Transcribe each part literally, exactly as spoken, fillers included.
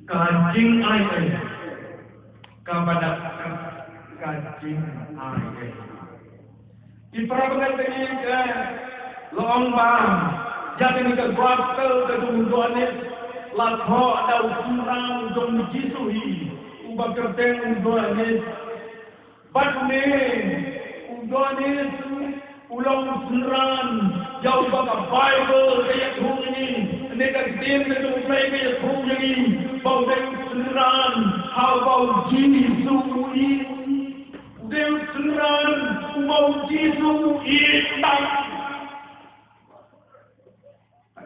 Ka jingai ei. Kaba dap ka jingai ei. Ki para bangeit, ka long ba ïa kane ka gospel ka jong u Ïoannis la thoh da u synran jong u Jisu hi, uba kyrteng u Ïoannis. Bad une u Ïoannis u long u synran ïa uba ka Baibl ka ïathuh ïa ngi. Une ka ktien ka jong u Blei ka ïathuh ïa ngi ba u dei u synran ha uba u Jisu u ïeit. U dei u synran uba u Jisu u ïeit bha.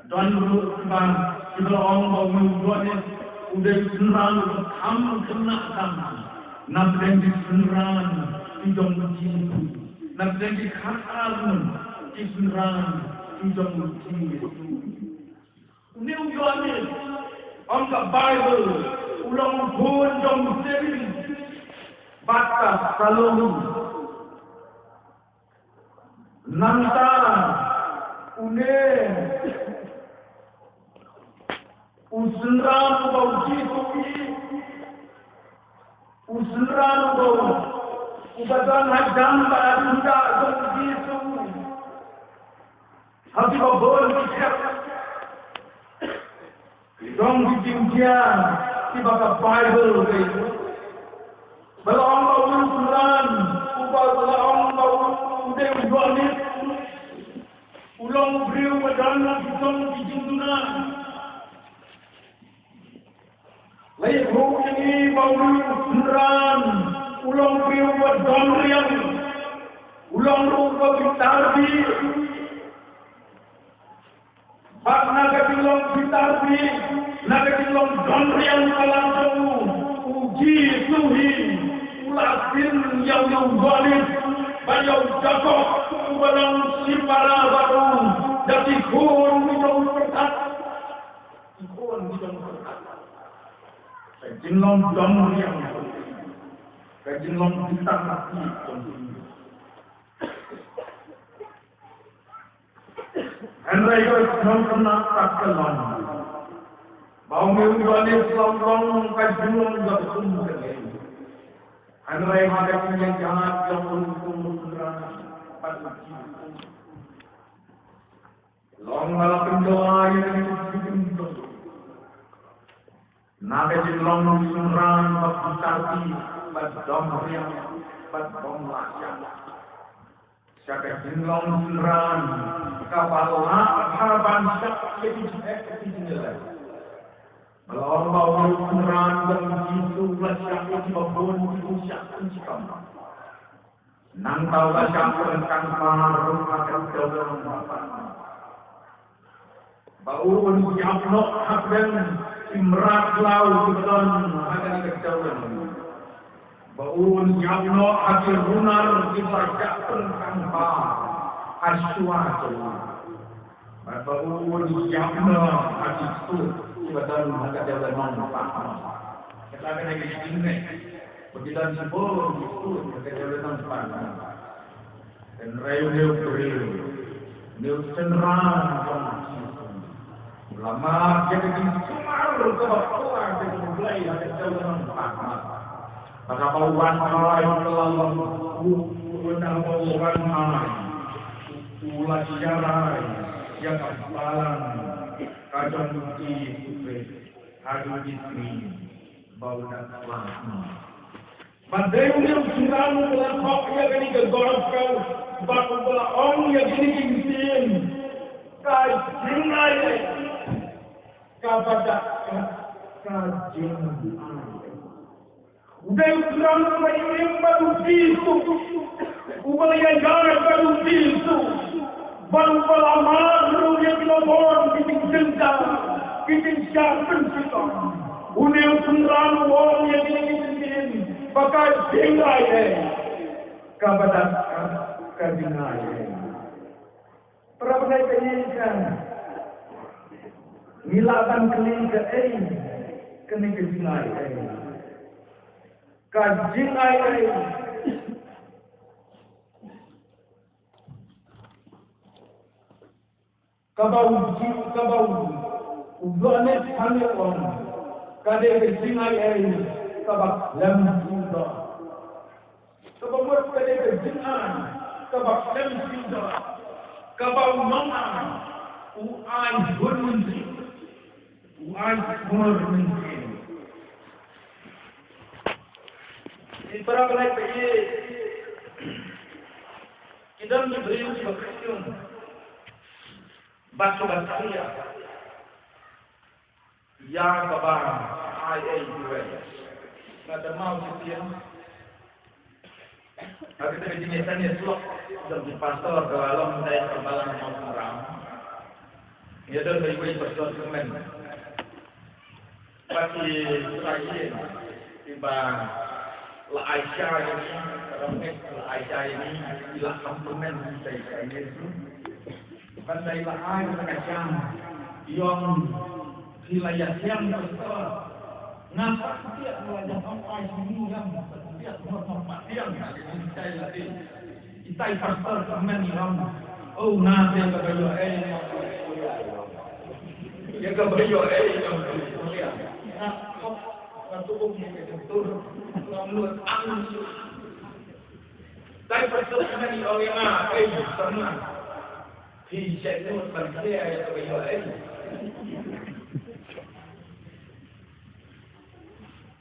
Don ruh kiba, kiba la ong ba u Ïoannis u dei u synran uba kham khynnah tam napdeng ki synran ki jong u Jisu, napdeng ki khatar ki synran ki jong u Jisu. Une u Ïoannis, ong ka Baibl, u long u khun jong u Sebedi bad ka Salome. Nangta une u synran uba u Jisu u ïeit, u synran uba, uba don hajan bad ha kynta jong u Jisu ha kiba bun ki khep. Ki don ki jingjia kiba ka Baibl ka ïathuh. Ba la ong ba u synran uba la ong ba u dei u Ïoannis u long u briew ba don ki jong ki jingduna. La ïathuh ïa ngi ba u synran u long u briew ba don riang, u long ruh ba bitar bih. Bad na ka jinglong bitar bih, na ka jinglong don riang palat jong u, u Jisu hi u la pynïaid ïa u Ïoannis bad ïa u Jakob uba long shipara bad u, da ki khun ki jong u pyrthat. Ki khun ki jong u pyrthat. Ka jinglong don riang, ka jinglong bitar bih jong u. Hynrei ka sngewtynnat kat ka long ba u Ïoannis u long ka jinglong kaba kum kane. Hynrei ha ka jingïaid jong u, u synran bad u Jisu, long ba la pynkylla ïa ka jingim jong u. Na ka jinglong synran ba bitar bih, ba don riang, ba bym lah shah. Sha ka jinglong synran kaba lah ban shah ïa ki jingeh ki jingïaleh. Ba la ong ba u synran jong u Jisu u la shah ïa kiba bun ki jingshitom. Nangta u la shah pynkylla ruh ha ka dewlynnong. Ba un ïap noh hapdeng ki mrad law kiba don ha kane ka dewlynnong. Ba un ïap noh ha ki runar kiba la shah pynkylla ha shuwa jong u. Bad ba un ïap noh ha ki stud kiba don ha ka dewlynnong Patmos. Kata ka dei ka jingngeit ba ki don shibun ki stud ha ka dewlynnong Patmos. Hynrei une u briew, une u synran jong u Jisu, u la mad ïa ka jingsumar kaba pura ka jong U Blei ha ka dewlynnong Patmos. Bad haba u wan phai u la long u, u, haba u wan phai u la sharai ïa ka balang ka jong U Jisu Khrist haduh ki sngi ba u dap khlad noh. Bad dei une u synran uba la thoh ïa kane ka gospel bad uba la ong ïa kine ki ktien, ka jingai ei, kaba dap ka jingai ei. U dei u synran uba im bad U Jisu, uba la ïaid bad U Jisu, bad uba la mad ruh ïa kiba bun ki jingjynjar, ki jingshah pynshitom. Une u synran u ong ïa kine ki ktien ba ka jingai ei, kaba dap ka jingai ei. Para bangeit, kaei ka, ngi lah ban kylli kaei kane ka jingai ei. Ka jingai ei kaba u Ji-, kaba u, u Ïoannis u ong. Ka dei ka jingai ei kaba khlem sngewdon. Kaba mut ka dei ka jingai kaba khlem sngewdon. Kaba u nongai u ai hun mynsiem. U ai hun mynsiem. Ki para bangeit, ki don ki briew kiba khñium bad kiba thiah ïa kaba ai ei kiwei. Nga da maw shisien ha kata ka jingïaseng ïasyllok jong ki pastor ka la long dei ka balang Mawkynrew. Ïa don ba iwei pastor kmen. Bad ki trai ïing kiba la ai sha ïa ngi, ka dang ngeit la ai sha ïa ngi, ki la kham kmen ki trai ïing. Ban dei la ai ka jam ïong phi la ïa thiang pastor. Nga sa ktiah la ïa ong ai sini ïong sa ktiah mot mot ma thiang na ki jingtai la ti. Kitai pastor kmen ïong. Oh na te ka ba ïoh ei ïong. Ïa ka ba ïoh ei ïong. Nga kop nga tukum ïa ka jingtur. Nga mut ang. Tai pastor kmen ïong ïa nga ei sama. Phi check ngut ban clear ïa kaba ïoh ei.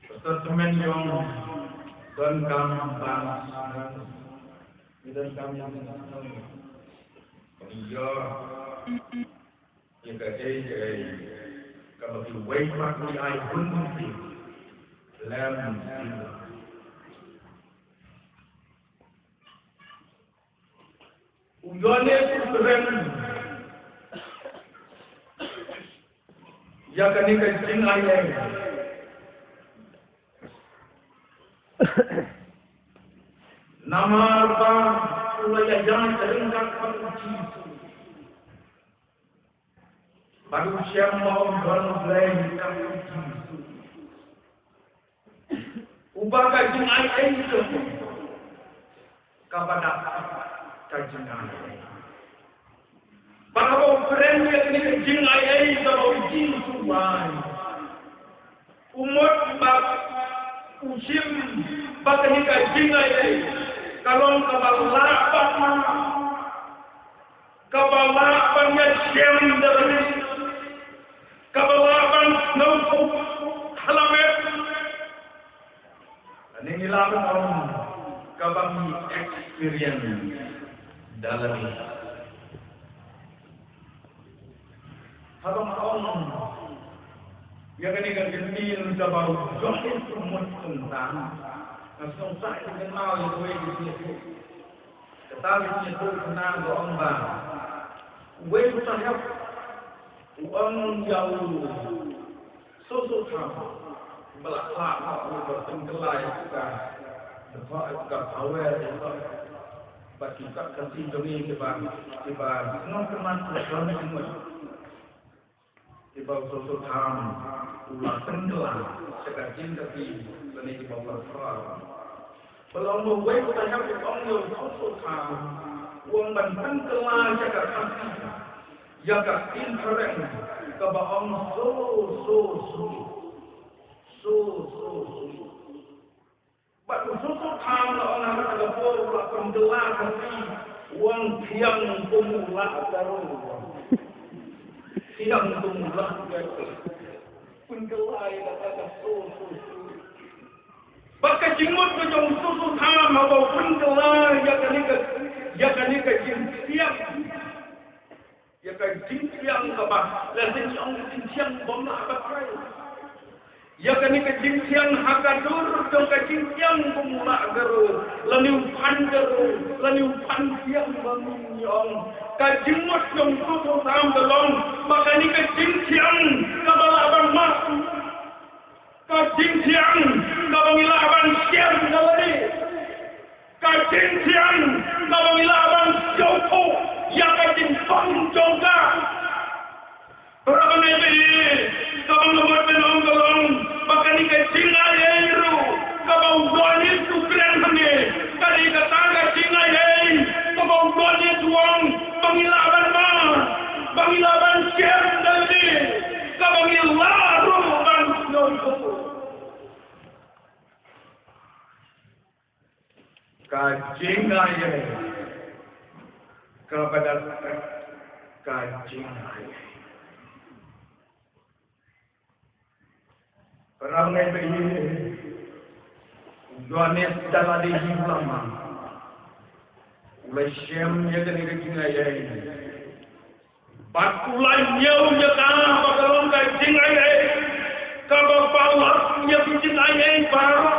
Pastor kmen ïong donkam ban, donkam ïa ban ïoh ïa kaei kaei kaba kiwei pat ki ai hun ki lem. U Ïoannis u kren ïa kane ka jingai ei. Namar ba u la ïaid ryngkat bad u Jisu. Bad u shem ba u don U Blei ha u Jisu. Uba ka jingai ei jong u kaba dap ka jingai ei. Bad haba u kren ïa kane ka jingai ei kaba u Jisu u ai, u mut ba u shim ba kane ka jingai ei ka long kaba lah bad kaba lah ban ïashem da lade, kaba lah ban sngewthuh ha la met. Lane ngi lah ban ong kaba ngi experience da lade. Haba nga ong ïa kane ka ktien kaba u Ïoannis u mut kumta, nga sngewsih ïa kane ka ktien. Kata ka jingïathuhkhana ka ong ba uwei u sahep u ong ïa u Soso Tham ba la khlad noh, u ba pynkylla ïa ka, ka power ïa ka, bad ki kot Khasi jong ngi kiba, kiba sngewtynnat, kiba don jingmut. Kiba u Soso Tham u la pynkylla sha ka jingkti lane kiba u la phra. Ba la ong ba uwei u sahep u ong ïa u Soso Tham, u ong ban pynkylla sha ka Khasi ïa ka ktien phareng kaba ong so so sweet. So so sweet. Bad u Soso Tham la ong ha kata ka por u la pynkylla Khasi, u ong thiang kum u lah Garo. Thiang kum u lah Garo. Pynkylla ïa kata ka so so sweet. Bad ka jingmut ka jong u Soso Tham haba u pynkylla ïa kane ka, ïa kane ka jingthiang. Ïa ka jingthiang kaba, lehse ngi ong ka jingthiang bym lah batai. Ïa kane ka jingthiang ha ka dur jong ka jingthiang kum u lah Garo, lane u phan Garo, lane u phan thiang ba ngi ong. Ka jingmut jong u Soso Tham ka long ba kane ka jingthiang kaba lah ban mad. Ka jingthiang kaba ngi lah ban shem da lade. Ka jingthiang kaba ngi lah ban sngewthuh ïa ka jingpang jong ka. Para bangeit, kaba nga mut ban ong ka long ba kane ka jingai ei ruh kaba u Ïoannis u kren hangne, ka dei kata ka jingai ei kaba u Ïoannis u ong ba ngi lah ban mad, ba ngi lah ban shem da lade, kaba ngi lah ruh ban sngewthuh. Ka jingai ei. Ka ba da ka jingai ei. Para ngai ba i. U Ïoannis da lade hi u la mang. U la shem ïa kane ka jingai ei. Bad u la ñiew ïa ka ba ka long ka jingai ei. Ka ba palat ïa ki jingai ei baroh.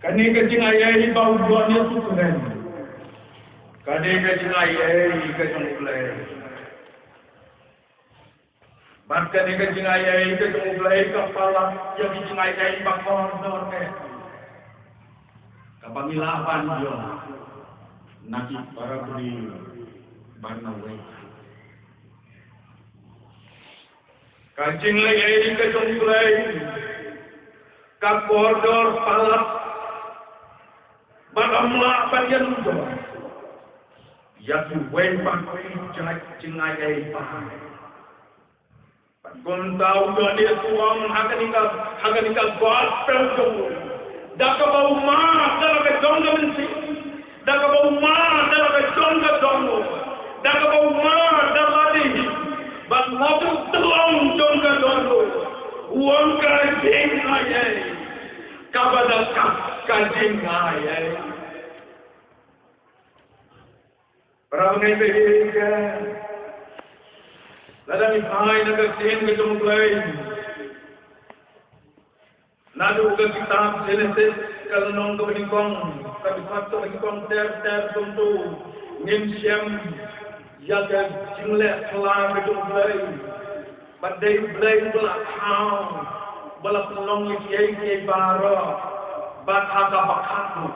Kane ka jingai ei ba u Ïoannis u kren. Kane ka jingai ei ka jong U Blei. Bad kane ka jingai ei ka jong U Blei ka palat ïa ki jingai ei ba kordor eh. Ka ba ngi lah ban ïoh na ki para briew ba na wei. Ka jingleh ei ka jong U Blei ka kordor palat. Bad ym lah ban ïanujor ïa kiwei pat ki jait jingai ei pat. Bad kumta u Ïoannis u ong ha kane ka, ha kane ka gospel jong u. Da kaba u mad da la ka jong ka mynsiem. Da kaba u mad da la ka jong ka dohnud. Da kaba u mad da lade hi. Bad naduh tyllong jong ka dohnud. U ong ka jingai ei. Kaba da ka, ka jingai ei. Para bangeit ba ïeit, lada ngi phai na ka ktien ka jong U Blei. Naduh ka kitab Jenesis ka lynnong kaba nyngkong, ka dkhot kaba nyngkong ter ter kumto, ngin shem ïa ka jingleh phylla ka jong U Blei. Bad dei U Blei uba la thaw, uba la pynlong ïa kiei kiei baroh. Bad ha kaba khatduh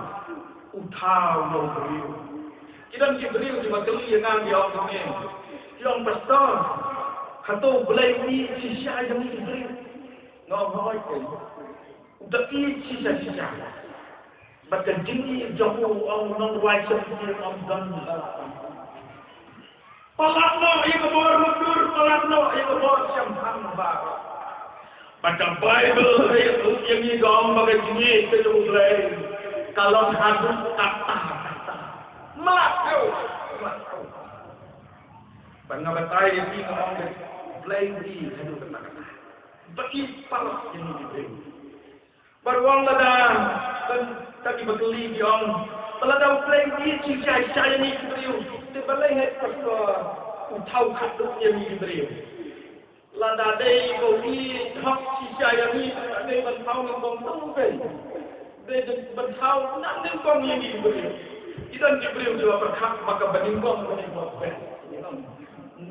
u thaw ïa u briew. Ki don ki briew kiba kylli ïa nga, ki ong kumne. Ki ong, Pastor, hato U Blei u ïeit shisha ïa ngi ki briew? Nga ong, hooid keiñ. U da ïeit shisha shisha. Bad ka jingïeit jong u, ong u nongrwai Psalm, ym don la. Palat noh ïa ka bor mutdur, palat noh ïa ka bor shemphang baroh. Bad ka Baibl ha ïathuh ïa ngi ka ong ba ka jingïeit ka jong U Blei ka long haduh katta katta. Mlak keiñ, mlak keiñ. Bad nga batai ïa phi, nga ong ba U Blei u ïeit haduh katta katta. Ba ïeit palat ïa ngi ki briew. Bad u ong lada, kan, ta kiba kylli ki ong, ba lada U Blei u ïeit shisha shisha ïa ngi ki briew, te balei hynrei, Pastor, u thaw khatduh ïa ngi ki briew? Lada dei ba u ïeit hok shisha ïa ngi, te lada dei ban thaw nyngkong tang u keiñ. Dei ban thaw na nyngkong ïa ngi ki briew. Ki don ki briew kiba pyrkhat ba kaba nyngkong ka dei kaba best.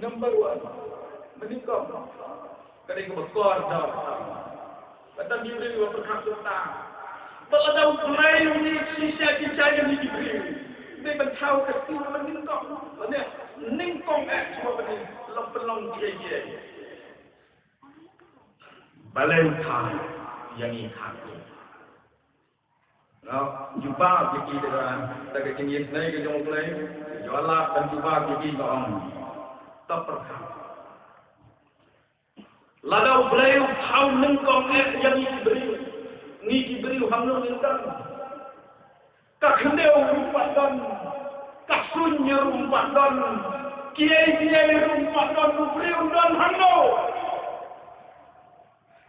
Number one. Ba nyngkong. Ka dei kaba kordor. Ka don ki briew kiba pyrkhat kumta. Ba lada U Blei u ïeit shisha shisha ïa ngi ki briew, dei ban thaw ka ktien ba nyngkong. Lane nyngkong eh shuwa ban long, pynlong kiei kiei. Balei u thaw ïa ngi khatduh? Nga jubab ïa ki da ka, da ka jingïeit ka jong U Blei. Ïoh lad ban jubab ïa ki, nga ong, to pyrkhat. Lada U Blei u thaw nyngkong eh ïa ngi ki briew, ngi ki briew hangno ngin don? Ka khyndew ruh pat don, ka suiñ ruh pat don, kiei kiei ruh pat don, u briew u don hangno?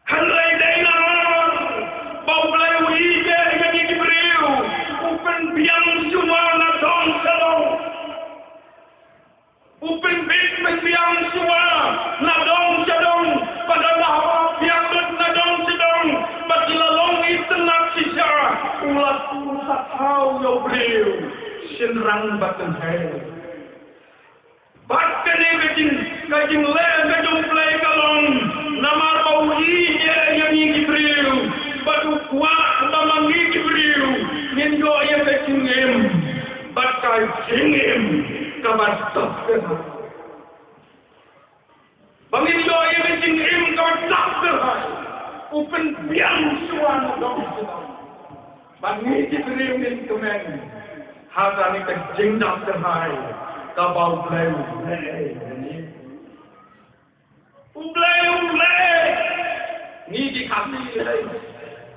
Hynrei dei namar ba U Blei u ïeit ïa ngi ki briew, u pynbiang shuwa na dong sha dong. U pynbit pynbiang shuwa na dong sha dong, bad haba u biang lut na dong sha dong, bad la long itynnad shisha, u la, u la thaw ïa u briew shynrang bad kynthei. Bad kane ka jing, ka jingleh ka jong U Blei ka long namar ba u ïeit ïa ngi ki briew, bad u kwah ba ma ngi ki briew ngin ïoh ïa ka jingim, bad ka jingim kaba doh tyrhai. Ba ngin ïoh ïa ka jingim kaba doh tyrhai, u pynbiang shuwa na dong sha dong. Ba ngi ki briew ngin kmen ha kane ka jingdoh tyrhai kaba U Blei u leh. U Blei u leh. Ngi ki Khasi leh.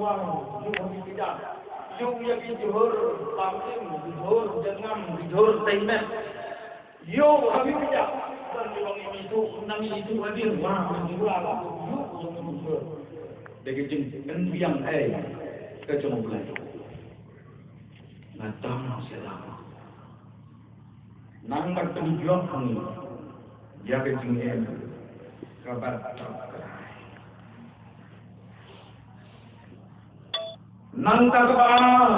Jowai, ïoh ha ki kjat. Ïoh ïa ki jhur tam im, ki jhur jyrngam, ki jhur tei met. Ïoh ha ki kjat. Don ki ong ym ithuh, nang ithuh hadien, wah, ym ithuh la, ïoh ïa ki jhur. Da ka jingpynbiang ei ka jong U Blei. Nga tang sha la. Nang ban pynjop hangne ïa ka jingim kaba trap kynhun. Nangta kaba ar,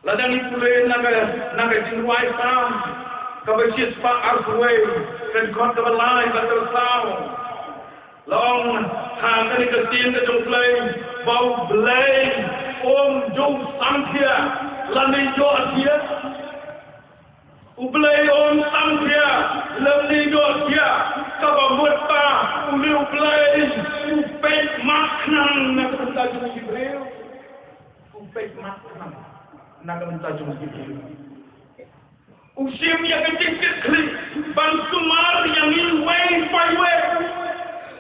lada ngi pule na ka, na ka jingrwai Salm kaba shispah arphew wei, ka dkhot kaba lai bad kaba saw. La ong ha kane ka ktien ka jong U Blei, ba U Blei um ju samthiah lane ïohthiah. U Blei um samthiah lane ïohthiah. Kaba mut ba une U Blei u peit mat khnang na ka bynta jong ki briew. U peit mat khnang na ka bynta jong ki briew. U shim ïa ka jingkitkhlieh ban sumar ïa ngi uwei pa uwei.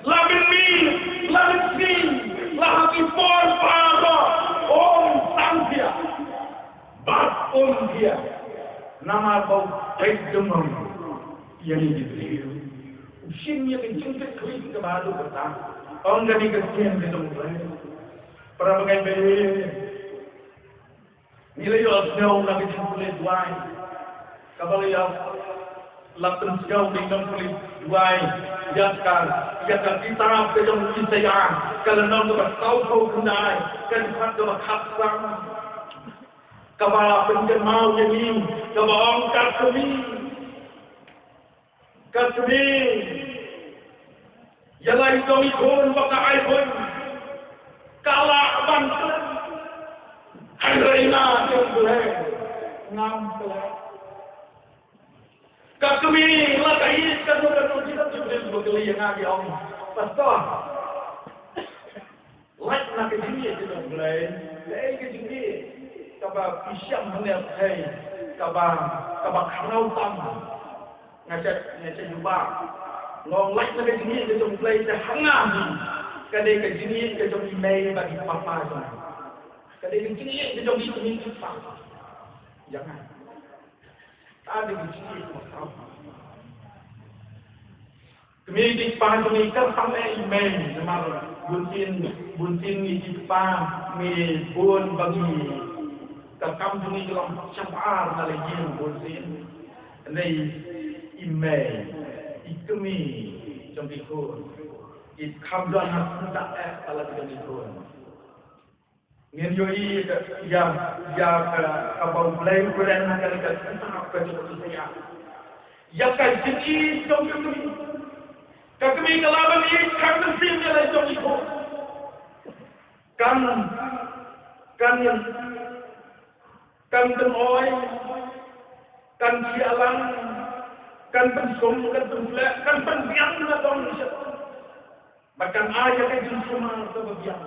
La mynmiet, la mynsngi, la ha ki por baroh, um samthiah. Bad um thiah. Namar ba u peit jong u ïa ngi ki briew. U shim ïa ka jingkitkhlieh kaba haduh katta. Ong kane ka ktien ka jong U Blei. Para bangeit ba ïeit. Ngi la ïohsngew na ka jingpule duwai kaba la ïoh, la pynsngew da ki nongpule duwai ïa ka, ïa ka kitab ka jong u Isaïah, ka lynnong kaba sawphew khyndai, ka dkhot kaba khatsan. Kaba pynkynmaw ïa ngi, kaba ong, ka kmie. Ka kmie. Ïa la i jong i khun ba ka ai khun. Ka lah ban klet. Hynrei nga, jong Blei, ngam klet. Ka kmie la ka ïeit, kano kano ki dang Jibril ba kylli ïa nga, ki ong, Pastor. Lait na ka jingïeit ka jong U Blei, kaei ka jingïeit kaba phi shem hangne, kaei kaba, kaba khraw tam? Nga shem, nga shem jubab. Nga ong lait na ka jingïeit ka jong U Blei te ha nga hi, ka dei ka jingïeit ka jong i mei bad i papa jong nga. Ka dei ka jingïeit ka jong i kmie i kpa jong nga. Ka dei ka jingïeit kaba khraw. Kmie ki kpa jong ngi, khamtam eh i mei, namar bunsien, bunsien ngi ki kpa ngi bun ba ngi, ka kam jong ngi ka long shabar na la ïing bunsien. Hynrei i mei, i kmie jong ki khun, ki kham don ha syndah eh palat jong ki khun. Ngin ïohi ïa ka, ïa, ïa ka, kaba U Blei u kren ha kane ka kitab ka jong u Isaïah. Ïa ka jingïeit jong ka kmie. Ka kmie ka lah ban ïeit khlem mynsiem ïa la jong i khun. Kan, kan, kan pynoi, kan shah lang, kan pynsum, kan pynsleh, kan pynbiang na dong sha. Bad kan ai ïa ka jingsumar kaba biang.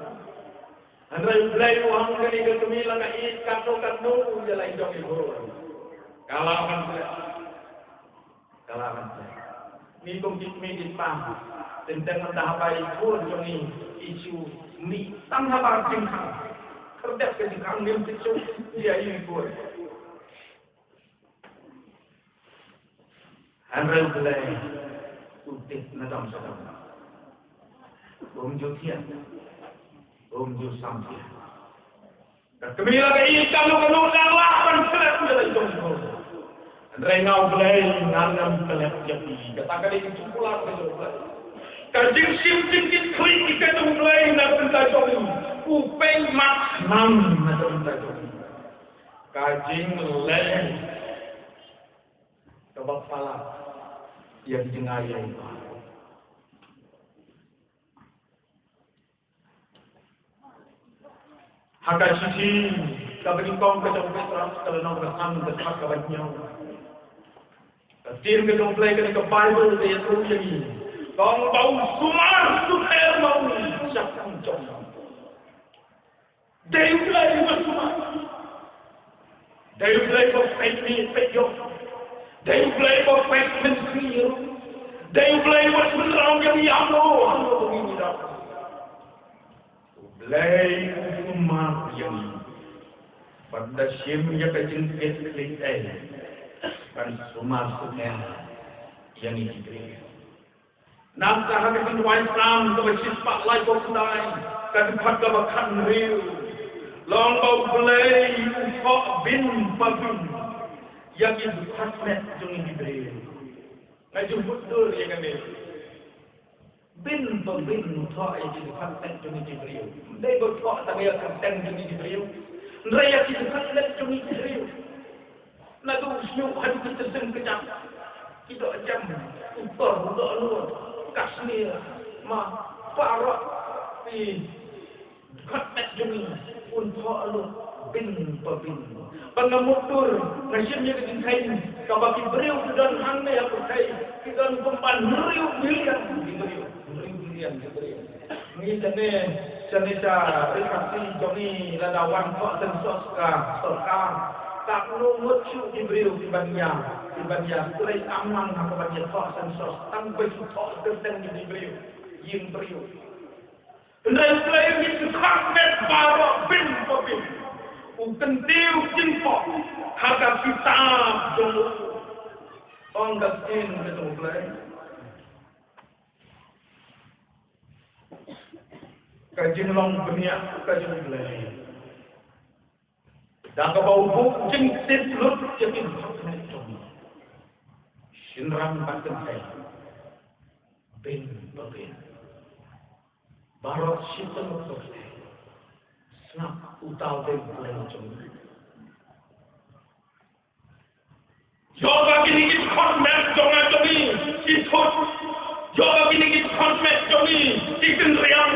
Hynrei U Blei u ong kane ka kmie la ka ïeit katno katno ïa la i jong i khun. Ka lah ban klet. Ka lah ban klet. Ngi kum ki kmie ki kpa. Teng teng mynta haba i khun jong ngi i shu mih tang haba jingkhang. Khyrdep ka jingkhang ngim tip shuh ïa i khun. Hynrei U Blei u tip na dong sha dong. Um ju thiah. Um ju samthiah. Ka kmie la ka ïeit kano kano ka lah ban klet ïa la i jong i khun. Hynrei nga U Blei ngan ym klet ïa phi. Kata ka dei ka jingkular ka jong U Blei. Ka jingshim jingkitkhlieh ka jong U Blei na ka bynta jong ngi. U peit mat khnang na ka bynta jong ngi. Ka jingleh kaba palat ïa ka jingai ïa i Blei. Ha ka shithi kaba nyngkong ka jong u Petros, ka lynnong kaba san, ka dkhot kaba hynñiew. Ka ktien ka jong U Blei kane ka Baibl ka ïathuh ïa ngi. Ka ong ba u sumar sukher ma u shaphang jong ngi. Dei U Blei uba sumar. Dei U Blei ba peit mih peit ïoh. Dei U Blei ba peit mynsiem. Dei U Blei ba shynrang ïa ngi, ïa no, ïa no ba ngi ïa. U Blei u sumar ïa ngi. Bad da shim ïa ka jingkit khlieh ei, ban sumar sumar ïa ngi ki briew. Nangta ha ka jingduwai Salm kaba shispah laiphew khyndai, ka dkhot kaba khathynriew, long ba U Blei u thoh bin pa bin ïa ki dkhot met jong ngi ki briew. Nga ju mutdur ïa kane. Bin pa bin u thoh ïa ki dkhot met jong ngi ki briew. Ym dei ba u thoh tang ïa ka kyrteng jong ngi ki briew, hynrei ïa ki dkhot met jong ngi ki briew. Naduh u shñiuh haduh ki kyrsiew kjat, ki doh jem, u tor u doh lut, ka snier, ma, baroh ki dkhot met jong ngi un thoh lut bin pa bin. Ba nga mutdur, nga shim ïa ka jingkheiñ kaba ki briew ki don hangne ha pyrthei ki don kumba hynriew billion ki briew, hynriew billion ki briew. Ngi shane, shane sha ri Khasi jong ngi lada wan thoh census ka sorkar, katno ngut shuh ki briew kiban ïa, kiban ïa trei amman ha kaban ïa thoh census, tang ba shu thoh kyrteng ki briew, ïing briew. Hynrei U Blei u dkhot met baroh bin pa bin. U kyntiew jingpop ha ka kitab jong u. Ong ka ktien ka jong U Blei. Ka jinglong bniah ka jong U Blei. Da kaba u buh jingtip lut ïa ki dkhot met jong ngi. Shynrang bad kynthei. Bin pa bin. Baroh shi tylli ka kynthei. Sngap, uta u dei U Blei jong ngi. Ïoh ba kine ki dkhot met jong nga jong ngi ki thut. Ïoh ba kine ki dkhot met jong ngi ki kynriang.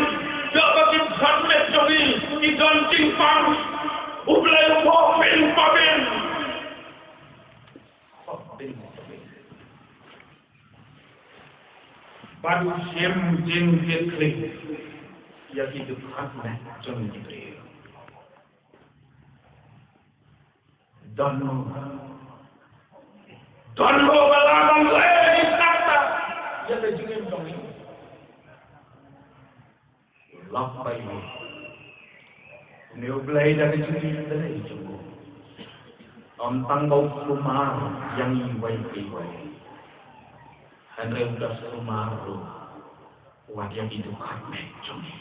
Ïoh ba ki dkhot met jong ngi ki don jingpang. U Blei u thoh bin pa bin. Thoh bin pa bin. Bad u shim jingkitkhlieh ïa ki dkhot met jong ngi ki briew. Don mo. Don mo ba lah ban leh ïa kata ïa ka jingim jong ngi. Lok ba ïa. Une U Blei da ka jingim da lei jong u. Ym tang ba u sumar ïa ngi iwei pa iwei. Hynrei u da sumar ruh wat ïa ki dkhot met jong ngi.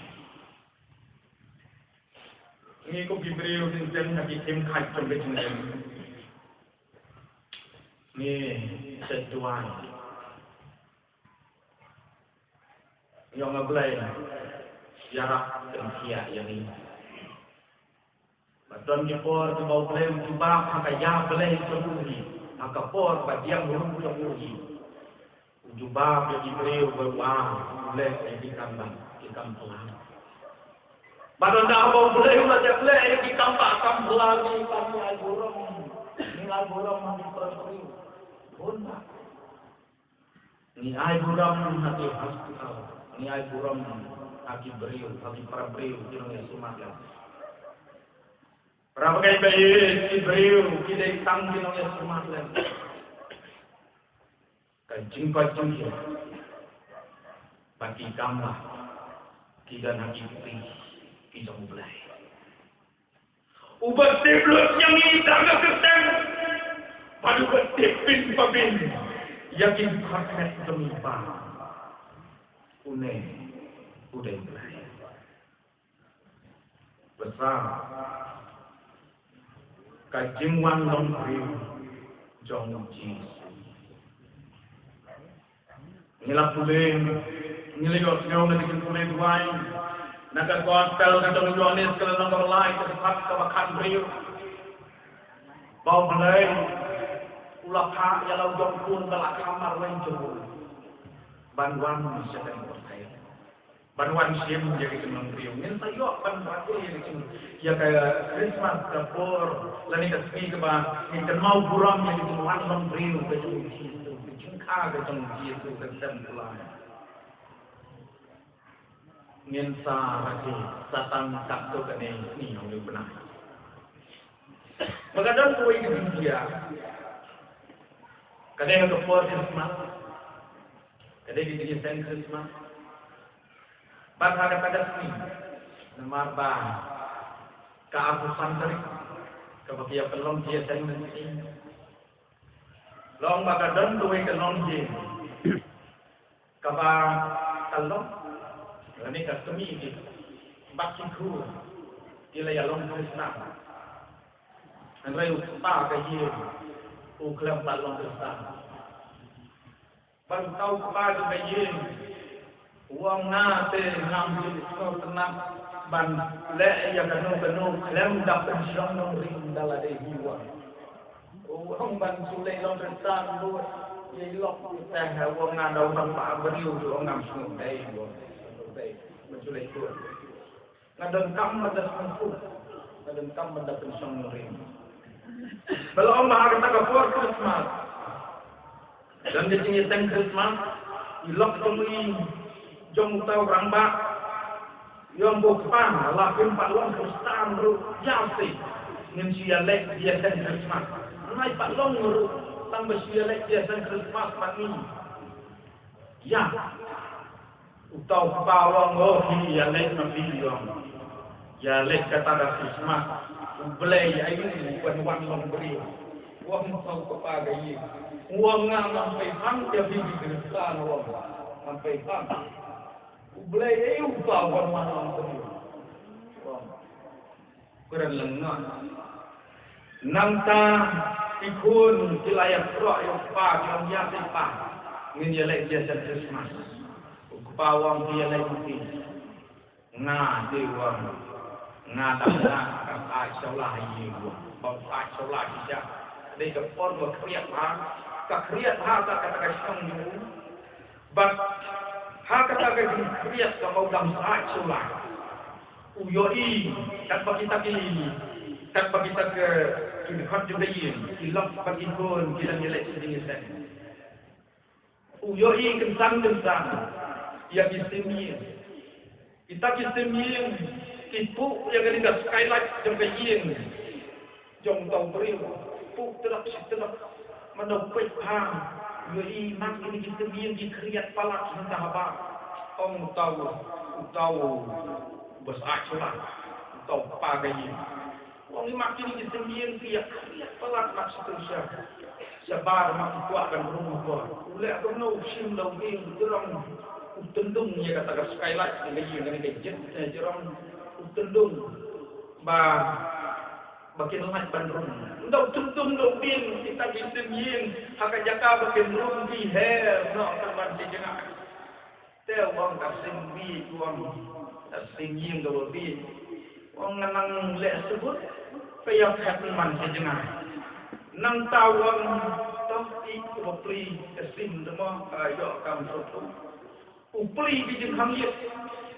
Ngi kum ki briew ngin shem ha ki thim khat jong ka jingim. Ngi sa duwai. Ngi ong, A Blei, ïarap pynkhiah ïa ngi. Ba don ki por kiba U Blei u jubab ha ka ïa Blei jong u hi, ha ka por ba diang ruh jong u hi. U jubab ïa ki briew ba u ong, u leh ïa ki kam ba, ki kam phylla. Bad ynda haba U Blei u la dep leh ïa ki kam ba kam phylla, ngi pat ngi ai burom, ngi ai burom ha ki para briew. Bun ba. Ngi ai burom ha ki hospital, ngi ai burom ha ki briew, ha ki para briew ki nongïasyllok lem. Para bangeit ba ïeit, ki briew ki dei tang ki nongïasyllok lem. Ka jingkoit jingkhiah bad ki kam ba ki don ha ki kti ki jong U Blei. Uba tip lut ïa ngi da ka kyrteng, bad uba tip bin pa bin ïa ki dkhot met jong ngi ba une u dei U Blei. Ba sa ka jingwan long briew jong U Jisu. Ngi la pule, ngi la ïohsngew na ka jingpule duwai na ka gospel ka jong u Ïoannis ka lynnong kaba lai, ka dkhot kaba khathynriew. Ba U Blei u la phah ïa la u jong u khun ba la kham marwei jong u ban wan sha kane ka pyrthei. Ban wan shim ïa ka jinglong briew. Ngin sa ïoh ban rakhe ïa ka jing, ïa ka Christmas ka por lane ka sngi kaba ngin kynmaw burom ïa ka jingwan long briew ka jong U Jisu, ka jingkha ka jong U Jisu ka sem pula. Ngin sa rakhe sa tang katto katne sngi ha une u bnai. Ba ka don kawei ka jingjia. Ka dei ha ka por Christmas. Ka dei ka jingïaseng Christmas. Bad ha kata ka sngi, namar ba ka arphew san tarik kaba ki ïa pynlong jingïaseng mynsngi. Long ba ka don kawei ka longïing kaba ka long, lane ka kmie ki, bad ki khun ki la ïalong Khristan. Hynrei u kpa ka ïing u khlem pat long Khristan. Bad uta u kpa jong ka ïing u ong, nga te ngam ju sngewtynnat ban leh ïa kano kano khlem da pynshong nongrim da lade hi, u ong. U ong ban shu leit long Khristan ruh ïa i lok te, ha, u ong, nga da u nongpah briew ruh ngam sngewdei, u ong, sngewdei ban shu leit ruh. Nga donkam ban da sngewthuh, nga donkam ban da pynshong nongrim. Ba la ong ba ha kata ka por Christmas, don ka jingïaseng Christmas, i lok jong i, jong uta u rangbah, i ong, ko kpa, la phim pat long Khristan ruh, ïa shi ngin shu ïaleh jingïaseng Christmas. Ngim pat long ruh, tang ba shu ïaleh jingïaseng Christmas bad ngi. Ïa. Uta u kpa u ong, o, phi ïaleh ma phi, u ong. Ïaleh kata ka Christmas. U Blei aiu u wan wan long briew? U ong uta u kpa ka ïing. U ong, nga ngam pei phang ïa phi ki Khristan, u ong. Ngam pei phang. U Blei aiu uba wan wan long briew? U ong. Kren lyngngoh. Nangta ki khun ki la ïatroh ïa u kpa, ki ong, ïa te pa, ngin ïaleh jingïaseng Christmas. U kpa u ong, phi ïaleh ma phi? Nga te, u ong, nga dang nga ka sah sha la ha ïing, u ong. Ba u sah sha la shisha. Dei ka por ba khriat ha, ka khriat ha ka, kata ka shnong jong u. Bad ha kata ka jingkhriat kaba u dang sah sha la, u ïohi katba kita ki, katba kita ki, ki dkhot jong ka ïing, ki lok bad ki khun ki dang ïaleh jingïaseng. U ïohi kynsan kynsan ïa ki sim ïing. Kita ki sim ïing ki puh ïa kane ka skylight jong ka ïing jong uta u briew. Puh tyrok shi tyrok. Mynta u peit bha, u ïohi, mat, kine ki sim ïing ki khriat palat mynta haba. Ong uta u, uta uba sah sha la, uta u kpa ka ïing. U ong, mat, kine ki sim ïing ki ïa khriat palat, mat, sha tu sha. Shabar, mat, ki kwah ban rung, ki kwah. U leh kumno? U shim da u ïing, u jrong, u tyndung ïa kata ka skylight, ïa ka ïing, ïa ka jit, eh, jrong, u tyndung ba, ba kin lait ban rung. Ynda u tyndung da u ïing, kita ki sim ïing ha ka jaka ba kin rung ki her noh tang ban sha jngai. Te u ong ka sim bieit, u ong ka sim ïing kaba bieit. U ong nga nang leh sabut, ka ïa phet man sha jngai. Nangta u ong, to ïa kaba plie ka sim te mo, ka ïoh kam sut. U plie ka jingkhang ïit,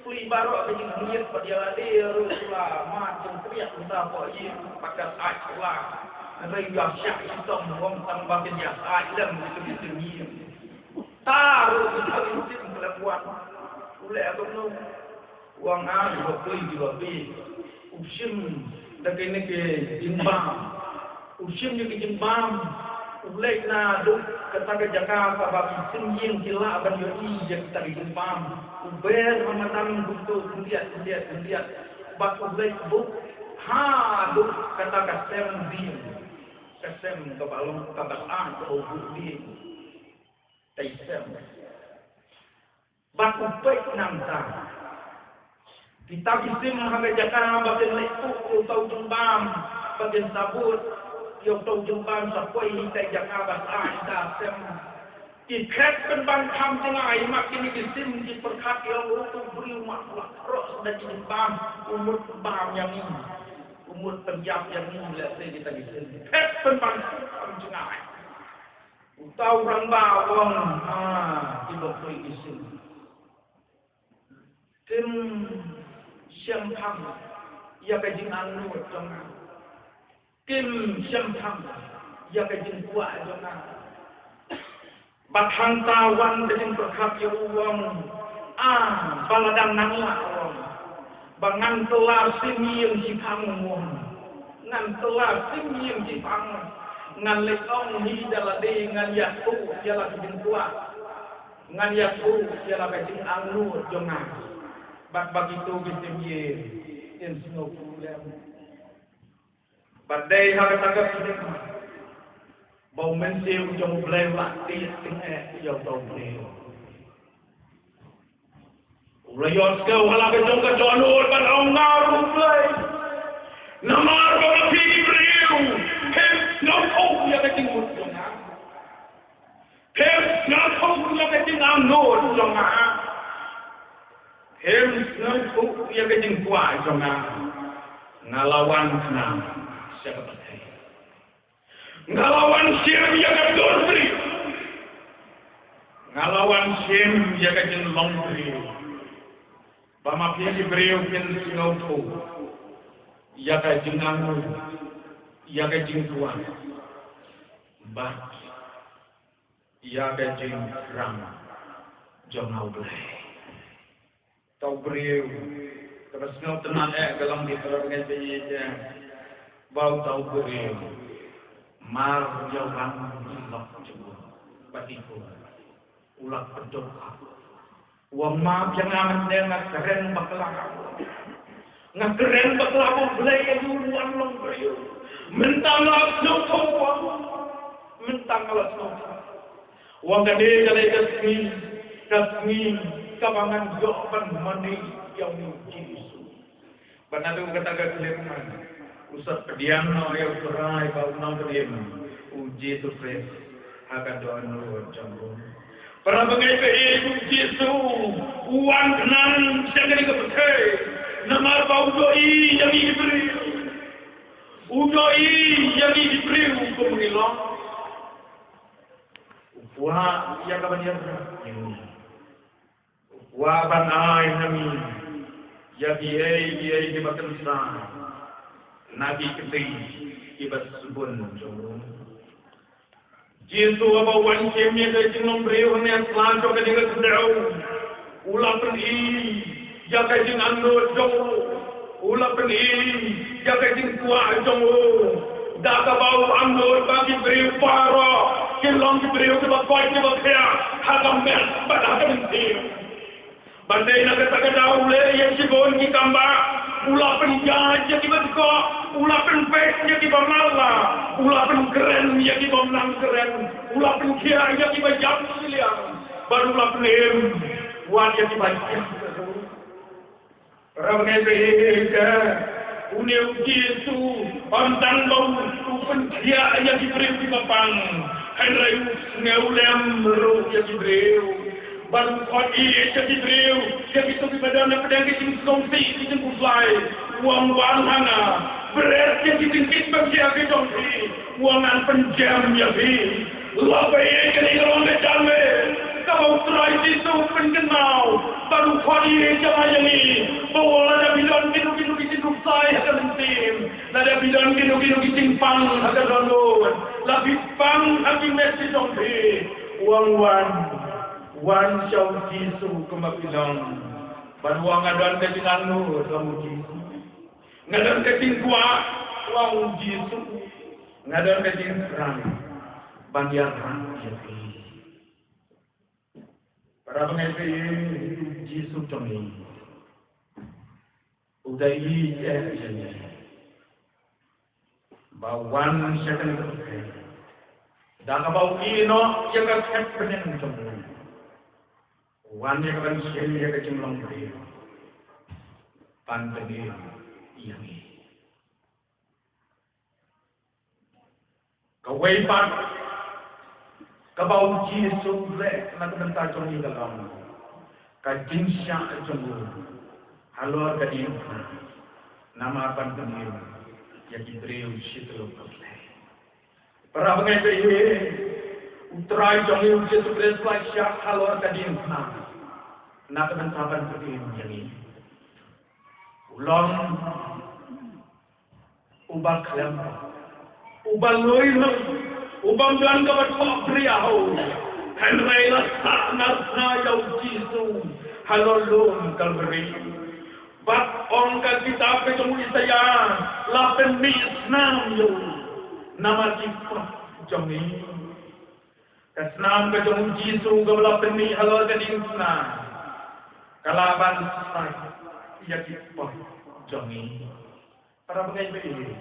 plie baroh ka jingkhang ïit, bad ïa lade ruh la mad jingkriat mynta hapoh ïing, bad ka sah sha la. Hynrei ïa shah shitom, u ong tang ba kin ïa sah lem ïa ka sim ïing. Ta ruh ki thang ïing sim khlem wan. U leh kumno? U ong, ai, ba plie ki ba plie. U shim da kine ki jingbam. U shim ïa ki jingbam. U leit naduh kata ka jaka kaba ki sim ïing ki lah ban ïohi ïa kita ki jingbam. U ber ha madan kumto khyndiat khyndiat khyndiat. Bad u leit buh haduh kata ka sem dieng. Ka sem kaba long kaba sah kaba u buh dieng. Ka sem. Bad u peit nangta. Kita ki sim ha ka jaka ba kin leit buh ïa uta u jingbam, ba kin sabut ïa uta u jingbam sa poi ha ka jaka ba sah ïa ka sem. Ki khet pynban kham jngai, mat, kine ki sim ki pyrkhat ïa u, uto u briew ma u la khroh da ki jingbam, u mut bam ïa ngi, u mut pynïap ïa ngi, lehse kita ki sim. Khet pynban kham jngai. Uta u rangbah u ong, ha, ki ba poi ki sim. Kim shemphang ïa ka jingangnud jong nga. Kim shemphang ïa ka jingkwah jong nga. Bad hangta wan ka jingpyrkhat ïa u, u ong, ah, ba la dang nang lah, u ong, ba ngan kylla sim ïing shiphang, u ong. Ngan kylla sim ïing ki bang. Ngan leh ong hi da lade, ngan ïathuh ïa la ka jingkwah. Ngan ïathuh ïa la ka jingangnud jong nga. Bad ba kito ki sim ïing kin sngewthuh lem. Bad dei ha kata ka khyllipmat ba u Mynsiem jong U Blei u la tied tyngeh ïa uta u briew. U la ïohsngew ha la ka jong ka dohnud bad ong, nga ruh U Blei. Namar ba ma phi ki briew phim sngewthuh ïa ka jingmut jong nga. Phim sngewthuh ïa ka jingangnud jong nga. Phim sngewthuh ïa ka jingkwah jong nga. Nga la wan khnang sha ka pyrthei. Nga la wan shim ïa ka dur briew. Nga la wan shim ïa ka jinglong briew. Ba ma phi ki briew kin sngewthuh ïa ka jingangnud, ïa ka jingkwah, bad ïa ka jingthrang jong nga U Blei. Uta u briew, kaba sngewtynnat eh ka long, ki para bangeit ba ïeit, ba uta u briew mar u ïa wan ki lok jong u bad ki khun, u la pynduh. U ong, map ïa nga mynne, nga kren bakla. Nga kren bakla, U Blei, ïa u wan long briew. Mynta nga la sngewthuh, u ong. Mynta nga la sngewthuh. U ong, kane ka dei ka sngi, ka sngi kaba ngan ïoh ban mane ïa une U Jisu. Bad naduh kata ka khyllipmat u sot pdiang noh ïa U Trai bad U Nongpynim U Jisu Khrist ha ka dohnud jong u. Para bangeit ba ïeit, U Jisu u wan khnang sha kane ka pyrthei namar ba u ïohi ïa ngi ki briew. U ïohi ïa ngi ki briew kum ngi long. U kwah ïa ka ban ïarap ïa ngi. U kwah ban ai ha ngi ïa kiei kiei kiba kynsai na ki kti kiba sbun jong u. Jisu haba u wan shim ïa ka jinglong briew hangne ha sla jong kane ka khyndew, u la pyni ïa ka jingangnud jong u. U la pyni ïa ka jingkwah jong u da kaba u angnud ba ki briew baroh kin long ki briew kiba koit kiba khiah ha ka met bad ha ka mynsiem. Bad dei na kata ka daw u leh ïa shibun ki kam ba, u la pynïaid ïa kiba dkoh, u la pynpeit ïa kiba mallah, u la pynkren ïa kiba ym nang kren, u la pynkhiah ïa kiba ïap shiliang, bad u la pynim wat ïa kiba ïap. Para bangeit ba ïeit, une u Jisu ym tang ba u pynkhiah ïa ki briew kiba pang, hynrei u sngew lem ruh ïa ki briew. Bad u khot ïa ki briew, ïa kito kiba don hapdeng ki jingsngewsih ki jingkhuslai, u ong, wan ha nga, bret ïa ki jingkit ba khiah ki jong phi. Wan ngan pynjem ïa phi. Lok ba ïeit kane ka long ka jingmut kaba U Trai Jisu u pynkynmaw bad u khot ïa ka jong ngi ba wat lada phi don kino kino ki jingkhuslai ha ka mynsiem, lada phi don kino kino ki jingpang ha ka dohnud, la phi pang ha ki met ki jong phi, u ong wan, wan sha U Jisu kumba phi long. Bad u ong nga don ka jingangnud, u ong U Jisu. Nga don ka jingkwah, u ong U Jisu. Nga don ka jingthrang ban ïarap ïa phi. Para bangeit ba ïeit, U Jisu jong ngi u da ïeit ïa ngi ba u wan sha kane ka pyrthei da kaba u ïehnoh ïa ka khet bneng jong u. U wan ïa ka ban shim ïa ka jinglong briew ban pynim ïa ngi. Kawei pat kaba U Jisu u leh na ka bynta jong ngi ka long ka jingshah jong u halor ka diengphna namar ban pynim ïa ki briew shi tylli ki khyllipmat. Para bangeit ba ïeit, U Trai jong ngi U Jisu Khrist u la shah halor ka diengphna na ka bynta ban pynim ïa ngi. U long uba khlem, uba lui lui, uba ym don kaba thoh briew. Hynrei la sah na sah ïa U Jisu halor lum Kalbari. Bad ong ka kitab ka jong u Isaïah, la pynmih snam ïa u namar ki pop jong ngi. Ka snam ka jong u Jisu kaba la pynmih halor ka diengphna, ka lah ban sait ïa ki pop jong ngi. Para bangeit ba ïeit,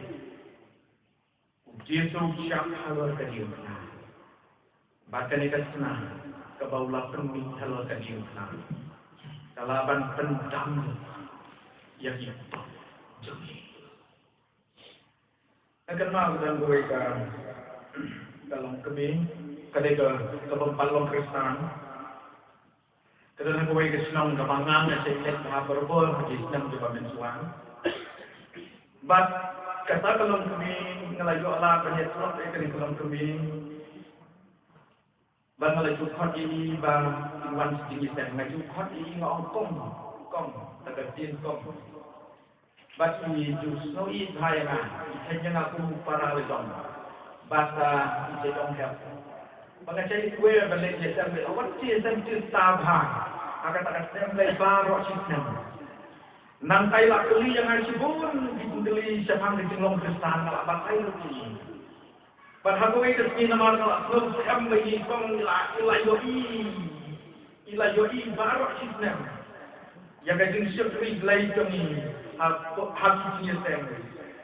u Jisu u shah halor ka diengphna. Bad kane ka snam kaba u la pynmih halor ka diengphna, ka lah ban pyndam ïa ki pop jong ngi. Nga kynmaw ka don kawei ka, ka longkmie, ka dei ka, ka bym pat long Khristan. Ka don ha kawei ka shnong kaba nga, nga shait leit bha barabor ha ki snem kiba mynshuwa. Bad kata ka longkmie nga la ïoh lad ban ïatrok ïa kane ka longkmie. Bad nga la ju khot ïa i ba in wan sha jingïaseng, nga ju khot ïa i, nga ong, "Kong, kong, da ka ktien kong." Bad i ju sngew ïeit bha ïa nga, i theiñ ïa nga kum u para la jong. Bad, ah, i ju ong, "Hep." Ba nga shait leit, ba leit ïaseng, ba wat ïaseng tista bha. Ha kata ka snem lei baroh shi snem. Nangta i la kylli ïa nga shibun ki jingkylli shaphang ka jinglong Khristan, nga la batai lut ïa i. Bad ha kawei ka sngi namar nga la sngew skhem ba i kong i la, i la ïohi, i la ïohi baroh shi snem ïa ka jingshakri Blei jong i ha, ha ki jingïaseng.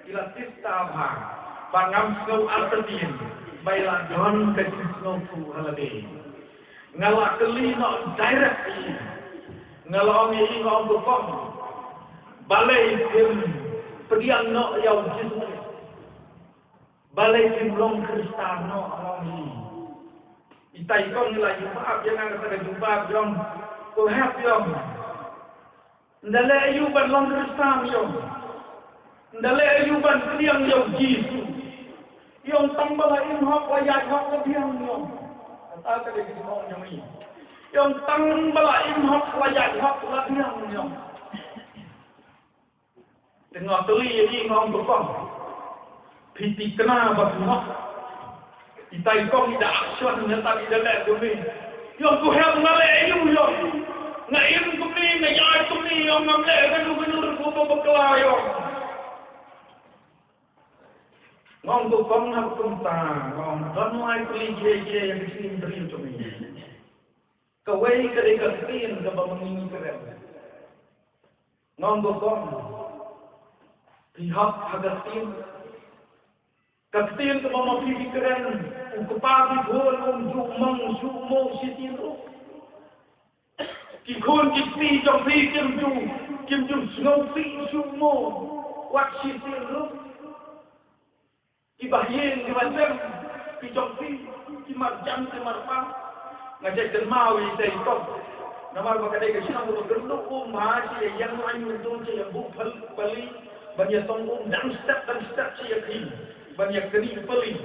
I la tista bha, bad ngam sngew artatien ba i la don ka jingsngewthuh ha lade. Nga la kylli noh direct ïa i. Nga la ong ïa i, nga ong, "Ko kong, balei phim pdiang noh ïa u Jisu? Balei phim long Khristan noh?" nga ong ïa i. Itai i kong i la jubab ïa nga kata ka jubab, i ong, "Ko hep," i ong, "ynda leh aïu ban long Khristan," i ong. "Ynda leh aïu ban pdiang ïa u Jisu?" I ong, "Tang ba la im hok la ïaid hok la biang," i ong. Kata ka dei ka jingong jong i. I ong, "Tang ba la im hok la ïaid hok la biang," i ong. Te nga kylli ïa i, nga ong, "Ko kong, phi tikna ba phi hok?" Itai i kong i da action, nangta i da leh kumne. I ong, "Ko hep, nga leh aïu?" i ong. "Nga im kumne, nga ïaid kumne," i ong, "ngam leh kano kano ruh kaba bakla," i ong. Nga ong, "Ko kong, hap kumta," nga ong, "don lai kylli kiei kiei ïa ka jingim briew jong me. Kawei ka dei ka ktien kaba ma ngi ngi kren." Nga ong, "Ko kong, phi hok ha ka ktien. Ka ktien kaba ma phi phi kren, u kpa phi khun um ju mong shuh mo shisien ruh. Ki khun ki kti jong phi kim ju, kim ju sngewsih shuh mo wat shisien ruh. Ki bahaïing ki basem ki jong phi, ki marjan ki marpa." Nga shait kynmaw ïa i tei i kong. Namar ba ka dei ka shnong kaba kyrduh um bha, sha ïa ïeng lain mynta, sha ïa buh pal-, pali, ban ïa tong um dang step dang step sha ïa khih, ban ïa knieh pali,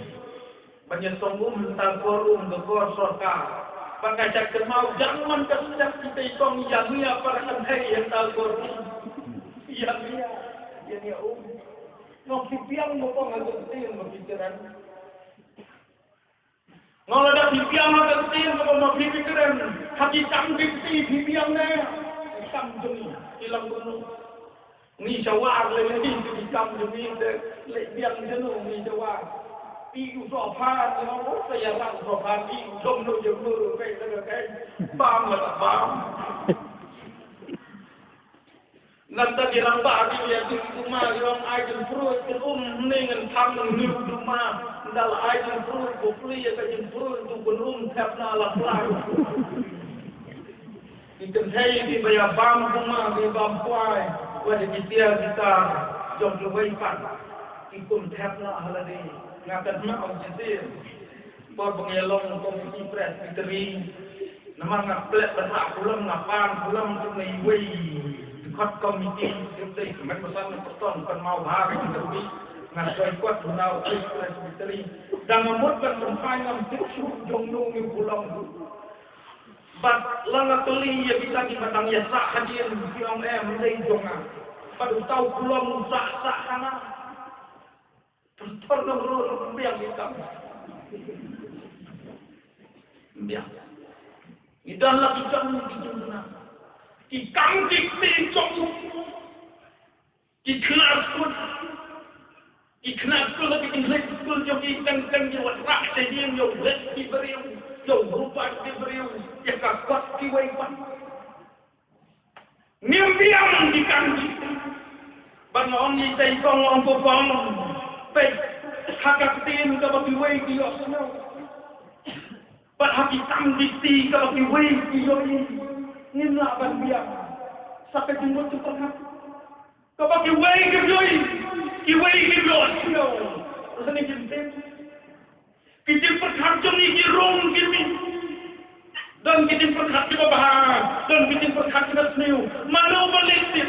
ban ïa tong um hangta kor um, ka kor sorkar. Bad nga shait kynmaw dang man ka step i tei i kong ïa mih ïa para kynthei hangta kor um. Ïa mih ïa, ïa mih um. Nga ong, "Phi biang mo kong ha ka ktien ba phi kren?" Nga ong, "Lada phi biang ha ka ktien kaba ma phi phi kren, ha ki kam ki kti phi biang ne? Ki kam jong ngi ki long kumno? Ngi sha war lei lei ki kam jong ngi, te leit biang shano ngi sha war?" I u sohphan, i ong, "Oh, ka ïarap u sohphan, i u dom no jong no ruh kai ka kai. Bam la ka bam." Nangta ki rangbah ki ïa ki duma, ki ong, "Ai jingpruid kin um, ne ngan thang ne u duma. Nda la ai jingpruid, ko plie ïa ka jingpruid, tu kin um thep na la plang." Ki kynthei kiba ïa bam duma, ki bam kwai, wat ki tiar ki tar jong kiwei pat, ki kum thep na ha lade. Nga kynmaw shisien por ba nga ïa long komiti Presbytery. Namar nga plet bha ha Pulom, nga pan Pulom, tu nga iwei dkhot komiti, tu te kmen ba san person, kynmaw bha ka jingkyrpad. Nga soi kot tu na u Presbytery. Dang nga mut ban pynphai, ngam tip shuh jong no ngi Pulom. Bad la nga kylli ïa kita kiba dang ïa sah hadien, ki ong, "Em, dei jong nga." Bad uta u Pulom u sah sah hana. Pastor Nongrum ruh, ruh biang ki kam. Biang. Ngi don la ki kam ki jong na. Ki kam ki kti jong u. Ki khynnah skul, ki khynnah skul ha ki kynhun skul jong ki, teng teng ïa u rah sha ïing, ïa u leh ki briew, ïa u rubat ki briew, ïa ka kot kiwei pat. Ngim biang ki kam ki. Bad nga ong ïa i Tei Kong, nga ong ko Kong, peit ha ka ktien kaba kiwei ki ïohsngew, bad ha ki kam ki kti kaba kiwei ki ïohi. Ngim lah ban biang. Sa ka jingmut jingpyrkhat kaba kiwei ki ïohi, kiwei ki ïohsngew. Sa ka jingmut. Ki jingpyrkhat jong ngi ki rung ki mih. Don ki jingpyrkhat kiba bha, don ki jingpyrkhat kiba sniew. Mano ba leh tip?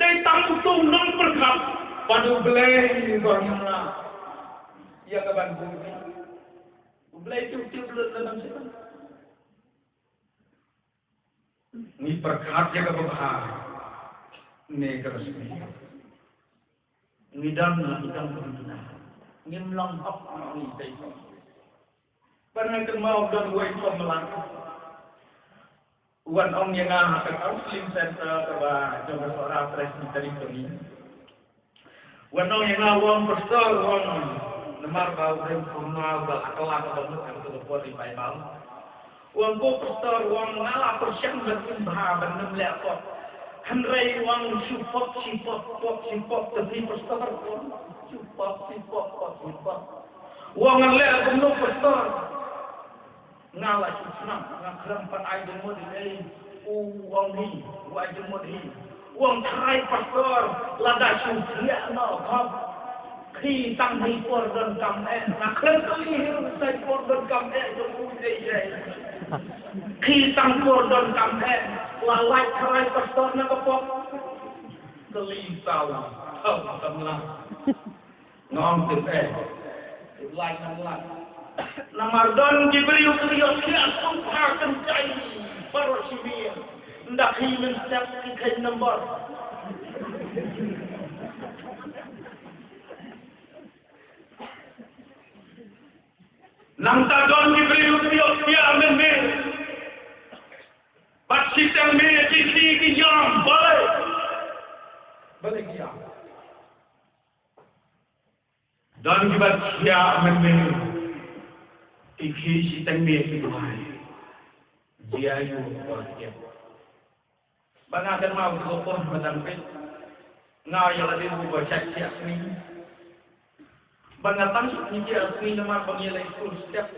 Dei tang uto u nongpyrkhat bad U Blei ba ngim lah ïa ka ban buh. U Blei te u tip lut lem bad shisha. Ngi pyrkhat ïa kaba bha ne kaba sniew. Ngi don la ngi don kumta. Ngim long hok ngi dei ko. Bad nga kynmaw don uwei u samla. U wan ong ïa nga ha ka counseling center kaba jong ka Sohra Presbytery Colony. U wan ong ïa nga, u ong, Pastor, u ong, namar ba u dei u samla uba la kylla kaba mut ha kato ka por revival. U ong, ko Pastor, u ong, nga la pyrshang ban im bha, ban ym leh pop. Hynrei, u ong, shu pop shi pop, pop shi pop, te phi Pastor, u ong, shu pop shi pop, pop shi pop. U ong, ngan leh kumno Pastor? Nga la shu sngap, nga khlem pat ai jingmut ïa u. U ong hi, u ai jingmut hi. U ong, tharai Pastor, lada shu thiah noh khop, khie tang hi por donkam eh. Nga khlem kylli hi ruh sa i por donkam eh jong u dei dei. Khie tang por donkam eh. La lait tharai Pastor na ka pop? Kylli saw, thaw samla. Nga ong tip eh. Tip lait, nga ong lait. Namar don ki briew ki ïoh thiah suk ha kynjai baroh shi miet. Ynda khie mynstep ki kheiñ nombor. Nangta don ki briew ki ïoh thiah mynmiet. Bad shiteng miet ki khie ki ïam, balei? Balei ki ïam? Don kiba thiah mynmiet, ki khie shiteng miet ki duwai. Jia ïa u ba thiah. Ba nga kynmaw ka por ba dang peit. Nga ïa lade u ba shait thiah sngi. Ba nga tang shu thiah sngi namar ba ngi leit skul step.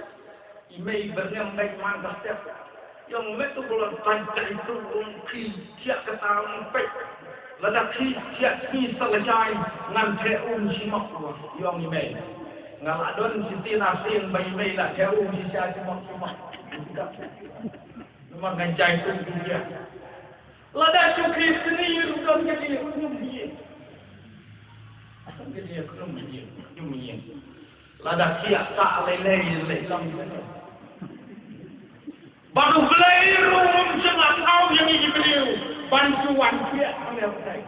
I mei byrngem beit man ka step. Ïa u mei tu ba la tang tang tu ong khie thiah kata ong peit. Lada khie thiah sngi sa la jai ngan theh um shi mok, ïa u ong i mei. Nga la don shi tin ar sien ba i mei la theh um shisha shi mok shi mok. Namar ngan jai tu tu ïa. Lada shu khie sngi ruh don ka jingïakynduh ïa. Don ka jingïakynduh ïa. Lada thiah sa lei lei lei long. Bad U Blei ruh um shym la thaw ïa ngi ki briew ban shu wan thiah hangne ha pyrthei.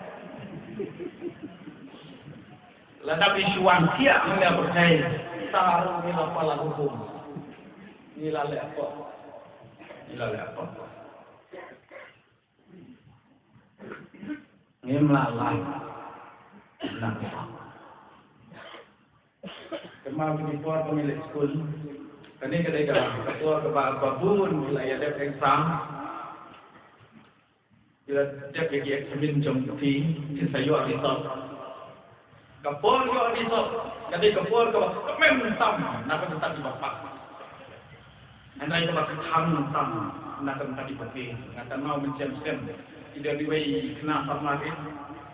Lada phi shu wan thiah hangne ha pyrthei, sa ruh ngi la palat hukum. Ngi la leh pop. Ngi la leh pop. Ngim lah lait. Nang. Kynmaw kine ki por ba ngi leit skul. Kane ka dei ka, ka por kaba, ba bun ki la ïa dep exam. Ki la dep ïa ki exam jong ki, ki sa ïoh result. Ka por ïoh result ka dei ka por kaba kmen tam na ka bynta kiba pass. Hynrei kaba kthang tam na ka bynta kiba fail. Nga kynmaw mynshem snem, i dei iwei i khynnah samla,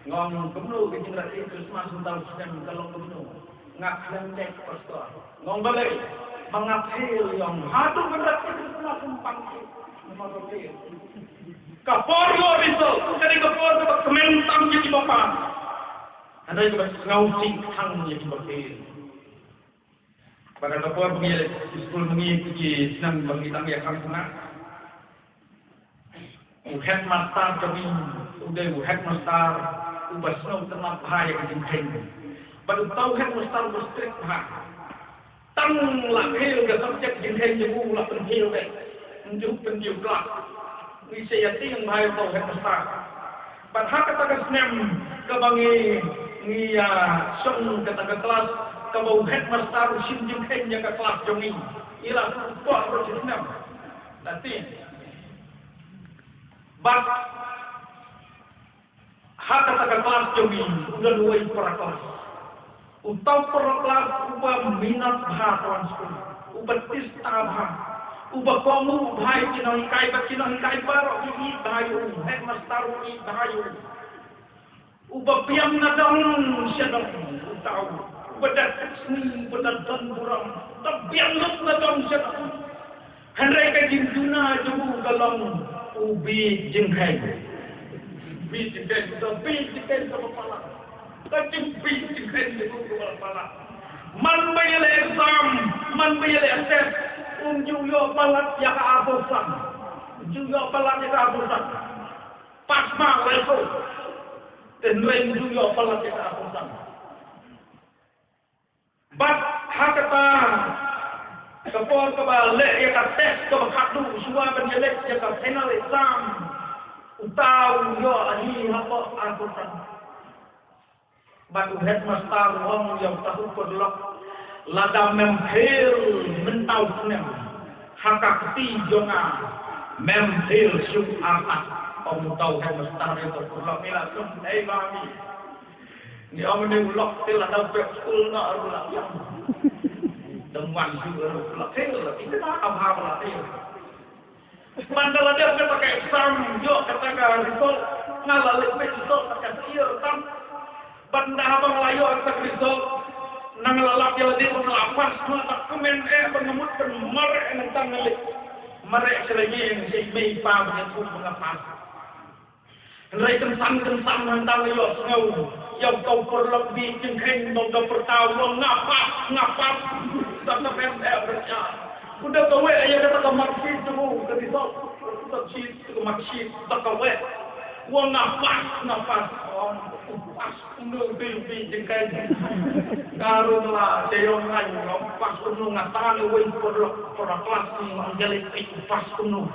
nga ong kumno ka jingrakhe Christmas mynta u snem ka long kumno. Nga khlem leh, Pastor. Nga ong balei? Ba nga fail, i ong. Haduh mynta ka Christmas ym pang ki. Namar ba fail. Ka por ïoh result ka dei ka por kaba kmen tam ïa kiba pass. Hynrei kaba sngewsih kthang ïa kiba fail. Bad ha ka por ba ngi leit skul, ba ngi, ki sneng ba ngi tang ïa khang khynnah, u headmaster jong ngi u dei u headmaster uba sngewtynnat bha ïa ka jingkheiñ. Bad uta u headmaster uba strict bha. Tang la fail ka subject jingkheiñ jong u la pynfail beit. Ym ju pyndiew klas. Ngi sa ïa tieng bha ïa uta u headmaster. Bad ha kata ka snem kaba ngi, ngi ïa shong kata ka klas, kaba u headmaster u shim jingkheiñ ïa ka klas jong ngi. Ila u kwah ruh shi snem. Lati. Bad ha kata ka klas jong ngi, u don uwei para klas. Uta u para klas uba minot bha ha skul, uba tista bha, uba kohnguh bha ïa ki nonghikai, bad ki nonghikai baroh ki ïeit bha ïa u, headmaster u ïeit bha ïa u. Uba biang na dong sha dong, uta u, uba da kut sngi, uba da don burom, uba biang lut na dong sha dong. Hynrei ka jingduna jong u ka long u bieit jingkheiñ. Bieit jingkheiñ, ka bieit jingkheiñ kaba palat. Ka jingbieit jingkheiñ jong u kaba palat. Man ba ïaleh exam, man ba ïaleh test, um ju ïoh palat ïa ka arphew san. Um ju ïoh palat ïa ka arphew san. Pass ma laiphew. Hynrei um ju ïoh palat ïa ka arphew san. Bad ha kata ka por kaba leh ïa ka test kaba khatduh shuwa ban ïaleh ïa ka final exam, uta u ïoh ahi hapoh arphew san. Bad u headmaster u ong ïa uta u paralok, lada mem fail mynta u snem, ha ka kti jong nga mem fail shuh artat. Ong uta u headmaster ïa uta u paralok, ngi la sum ei ba mi. Ngi ong ne u lok te la dang pep skul na ruh la ïam. Dang wan ju ruh la fail la, ita na ka bha la fail. Ban da la dep kata ka exam, ïoh kata ka result, nga la leit peit result kata ka sir tam. Ban da haba nga la ïoh kata ka result, nga la lap ïa lade ba nga la pass, nga la kmen eh ba nga mut ban mareh eh nangta nga leit mareh sha la ïing sha i mei i pa ba nga kut ba nga pass. Hynrei kynsan kynsan hangta nga ïohsngew ïa uta u paralok bieit jingkheiñ ba u da pyrta u ong nga pass, nga pass. Sa ka pem eh pyrta. U da kaweh ïa kata ka marksheet jong u, ka result, ka marksheet, ka marksheet, u da kaweh. U ong nga pass, nga pass. U ong u pass kumno u bieit jingkheiñ. Nga ruh nga la sha ïong nga, u ong pass kumno, nga tang uwei u paralok para klas, nga ong ïa lei u pass kumno.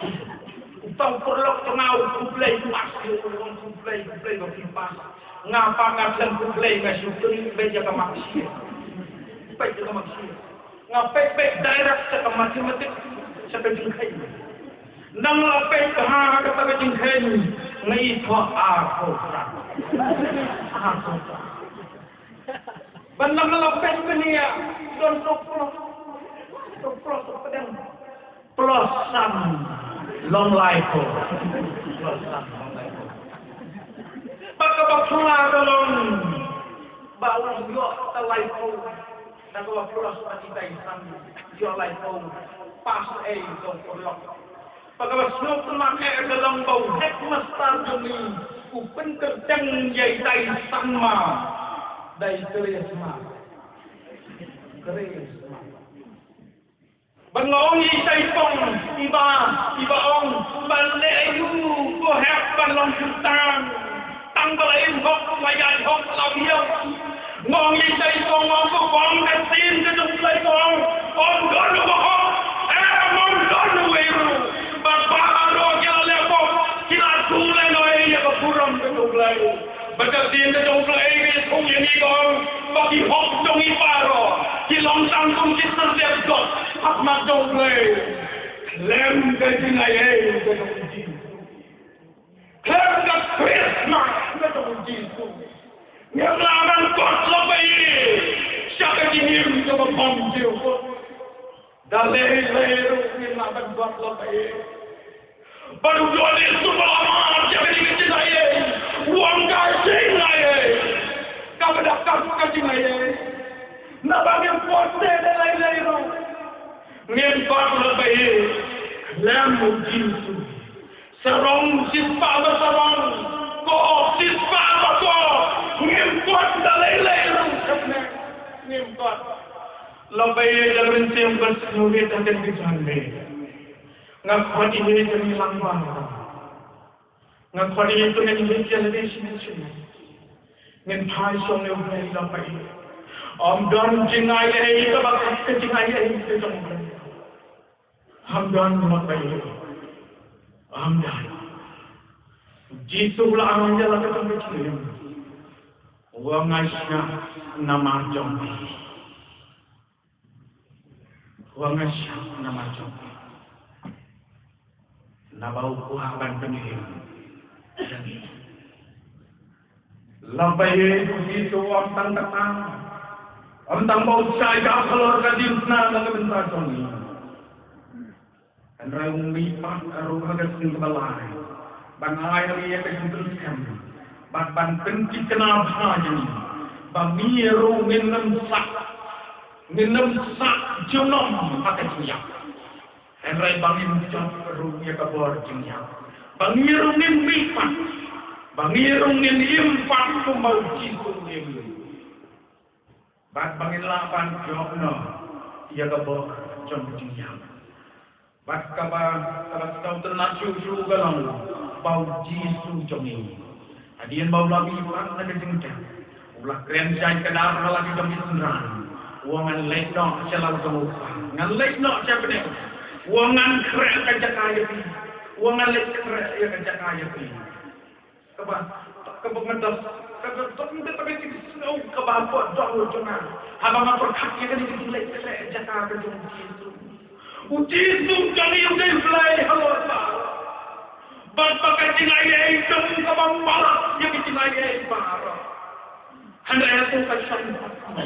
Uta u paralok jong nga u khublei pass ïa u, u ong khublei, khublei ba phi pass. Nga pat nga khlem khublei, nga shu peit beit ïa ka marksheet. Peit ïa ka marksheet. Nga peit beit direct sha ka mathematics, sha ka jingkheiñ. Nang la peit ha kata ka jingkheiñ, nga ithuh arphew san. Arphew san. Ban nang la peit bniah, don to plus, to plus pdeng. Plus san long laiphew. Plus san long laiphew. Bad kaba phylla ka long ba u ïoh ta laiphew. Da kaba plus bad itai san ïoh laiphew. Pass ei to paralok. Bad kaba sngewtynnat eh ka long ba u headmaster jong ngi u pynkyrteng ïa itai san ma da i Christmas. Christmas. Ban nga ong ïa itai pong iba, iba ong ban leh aïu ko hep ban long sultan. Tang ba la im hok la ïaid hok la biang. Nga ong ïa itai pong, nga ong ko pong ka sien ka jong U Blei pong. Ym don uba hok. Em, ym don uwei ruh. Bad baroh ki la leh pop ki la duh lehnoh ïa ka burom ka jong U Blei. Bad ka ktien ka jong U Blei ka ïathuh ïa ngi ka ong ba ki hok jong ngi baroh ki long tang kum ki syrdet dot ha khmat jong U Blei. Khlem ka jingaiei ka jong U Jisu. Khlem ka Christmas ka jong U Jisu. Ngim lah ban kot lok ba ïeit sha ka jingim kaba bymjukut. Da lei lei ruh ngim lah ban kot lok ba ïeit. Bad u Jisu ba la mad ïa kane ka jingaiei, u ong ka jingaiei kaba da kat ka jingaiei. Naba ngim kot te da lei lei ruh. Ngim kot lok ba ïeit khlem U Jisu. Sarong shispah ba sarong, ko shispah ba ko, ngim kot da lei lei ruh kane. Ngim kot. Lok ba ïeit, da mynsiem ba sngewrit ha kane ka janmiet. Nga khot ïa ngi, ngi lang bha. Nga khot ïa ngi, ngi ïa lade shisha shisha. Ngin phai shong ïa U Blei, lok ba ïeit. Ym don jingaiei kaba kat ka jingaiei ka jong U Blei. Ym don, lok ba ïeit. Ym don. Jisu u la ong ïa la ka jong ka jingim. Wa nga shah namar jong phi. Wa nga shah namar jong phi. Naba u kwah ban pynhim. Lada ïa u Jisu ym tang kata, ym tang ba u shah ïa halor ka diengphna na ka bynta jong ngi. Hynrei u mihpat ruh ha ka sngi kaba lai ban ai ïa ka jingpynshem bad ban pynthikna bha ïa ngi ba ngi ruh ngin ym sah, ngin ym sah junom ha ka jingïap. Hynrei ba ngin jop ruh ïa ka bor jingïap, ba ngi ruh ngin mihpat, ba ngi ruh ngin im pat kumba u Jisu u im. Bad ba ngin lah ban jop noh ïa ka bor jong ka jingïap. Bad kaba, kaba sngewtynnat shuh shuh ka long ba u Jisu jong ngi, hadien ba u la mihpat na ka jingdep, u la kren shai kdar ha la ki jong ki synran. U ong ngan leit noh sha la u jong u Kpa, ngan leit noh sha bneng. U ong ngan khreh ka jaka ïa phi. U ong ngan leit khreh ïa ka jaka ïa phi. Kaba, kaba nga da, kaba da, nga da, kaba da, kaba hapoh jong u jong nga. Haba nga pyrkhat ïa kane ka jingleh khleh jaka ka jong u Jisu. U Jisu jong ngi u dei Blei halor baroh. Bad ba ka jingai ei jong u kaba palat ïa ka jingai ei baroh. Hynrei hato ka shong pat mo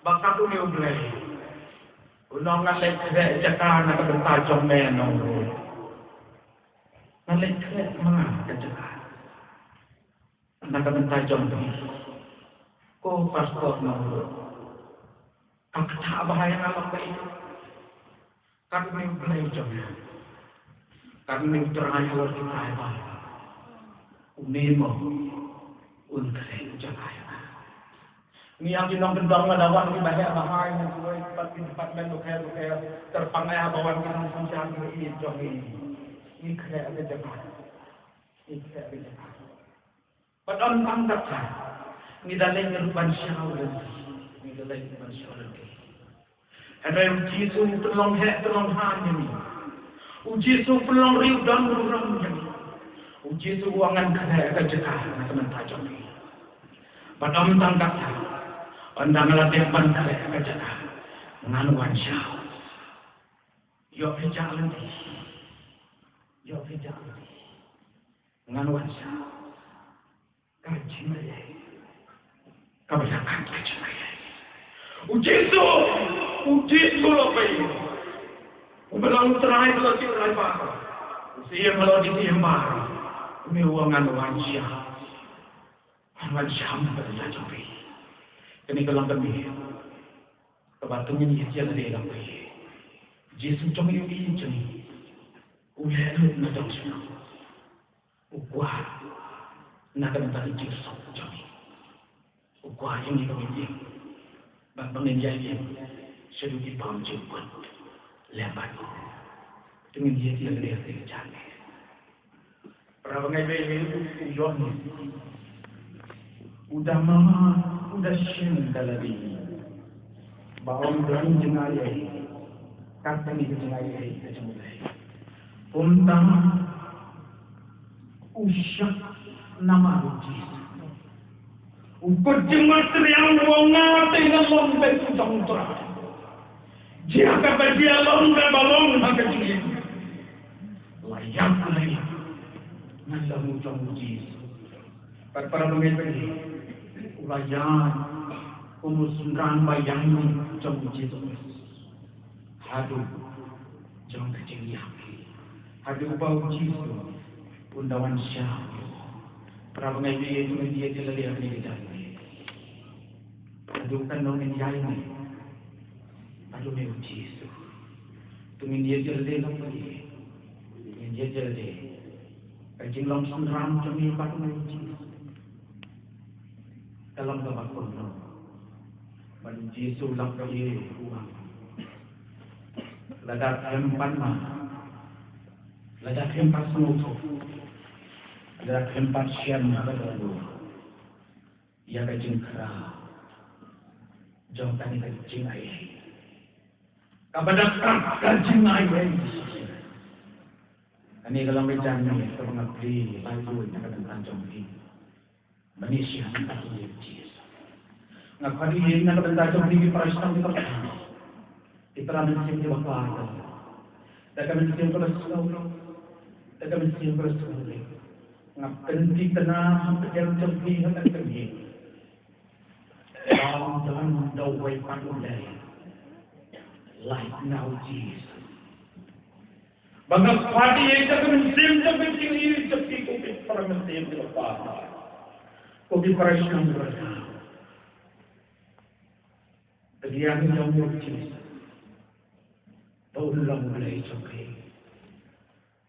ba katto katne u Blei un ong ngan leh khleh jaka na ka bynta jong me nongrim. Ngan leh khleh ma nga ka jaka na ka bynta jong phi, ko pastor nongrim. Ka kata ba ha ïa nga long ba ïeit. Katne u Blei jong nga, katne u Trai halor ki trai ba une mo un khleh jaka ïa nga. Ngi ïa ki nongkyndong lada wan ki ba heh ba hai na kiwei pat ki department bapher bapher, kyrpang eh ba wan ki nongsynshar kiba ïeit jong ngi. Ngi khleh ka jaka. Ngi khleh ka jaka. Bad ym tang kata, ngi da leit ruh ban shaw lynti. Ngi da leit ban shaw lynti. Hynrei u Jisu u pynlong heh pynlong ha ïa ngi. U Jisu u pynlong riewdom riewrong ïa ngi. U Jisu u ong ngan khleh ka jaka na ka bynta jong phi. Bad ym tang kata, ynda nga la dep ban khleh ka jaka, ngan wan shaw. Ïoh phi jah lynti. Ïoh phi jah lynti. Ngan wan shaw. Ka jingaiei kaba la kat, ka jingaiei. U Jisu, u Jisu la pei. U ba long Trai halor ki trai baroh, u Syiem halor ki syiem baroh. Une u ong ngan wan shaw. Ngan wan shaw na ka bynta jong phi. Kane ka long ka miet kaba to ngin ïeit ïa lade la pei. Jisu jong ngi, u ïeit jong ngi, u leh lut na dong shnong. U kwah na ka bynta ka jingsuk jong ngi. U kwah ïa ngi ba ngin im bad ba ngin ïai im shaduh ki bym ju kut lem bad u. To ngin ïeit ïa lade ha kane ka janmiet. Para bangeit, u Ïoannis u da mad, u da shim da lade ba ym don jingaiei kat kane ka jingaiei ka jong u Blei. Kumta u shah namar u Jisu. U kut jingmut triang, u ong nga te nga long beit u jong u Trai. Jia kaba jia, long kaba long ha ka jingim, la ïap la ïap, ngan long u jong u Jisu. Bad para bangeit, u la ïaid kum u synran ba ïaineh jong u Jisu Khrist haduh jong ka jingïap, haduh ba u Jisu un da wan shaw. Para bangeit, to ngin ïeit ïa lade ha kane ka janmiet. Haduh katno ngin ïaineh bad une u Jisu? To ngin ïeit ïa lade la pei. Ngin ïeit ïa lade. Ka jinglong synran jong ngi bad une u Jisu ka long kaba kumno? Bad u Jisu la pei u ong, lada phim pat mad, lada phim pat sngewthuh, lada phim pat shem ha ka dohnud ïa ka jingkhraw jong kane ka jingaiei kaba da kat ka jingaiei, ka Kane ka long ka jingïeit kaba nga plie laitluid na ka bynta jong phi. Ban ïashem bad U Jisu. Nga khot ïa phi na ka bynta jong phi ki para shnong ki para thaw, ki para mynsiem kiba kwah da ka mynsiem kaba sngewbha, da ka mynsiem kaba sngewbha. Nga pynthikna ha ka jingim jong phi ha ka jingim. Long don da uwei pat U Blei. Lait na U Jisu. Ba nga khot ïa ka mynsiem jong ka jingïeit jong phi, ko ki para mynsiem kiba kwah, ko ki para shnong kiba thaw. Pdiang ïa U Jisu ba un long U Blei jong phi.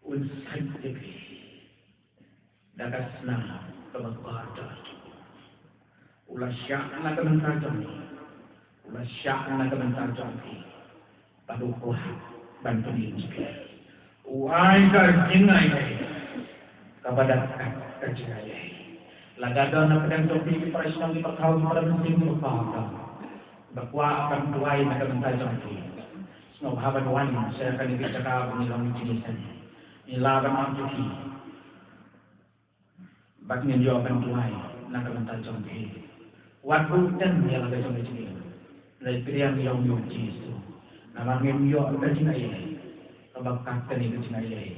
Un sait ïa phi da ka snam kaba kordor. U la shah na ka bynta jong ngi, u la shah na ka bynta jong phi. Bad u kwah ban pynïeng jingeh. U ai ka jingai ei kaba dap kat ka jingai ei. Lada don na pdeng jong phi ki para shnong kiba thaw, ki para mynsiem kiba thaw, ba kwah ban duwai na ka bynta jong phi, sngewbha ban wan sha kane ka jaka ba ngi long jingïaseng. Ngi lah ban ap ïa phi bad ngin ïoh ban duwai na ka bynta jong phi. Wat buh tem ïa la ka jong ka jingim. Leit pdiang ïa U Jisu. Namar ngim ïoh ka jingaiei kaba kat kane ka jingaiei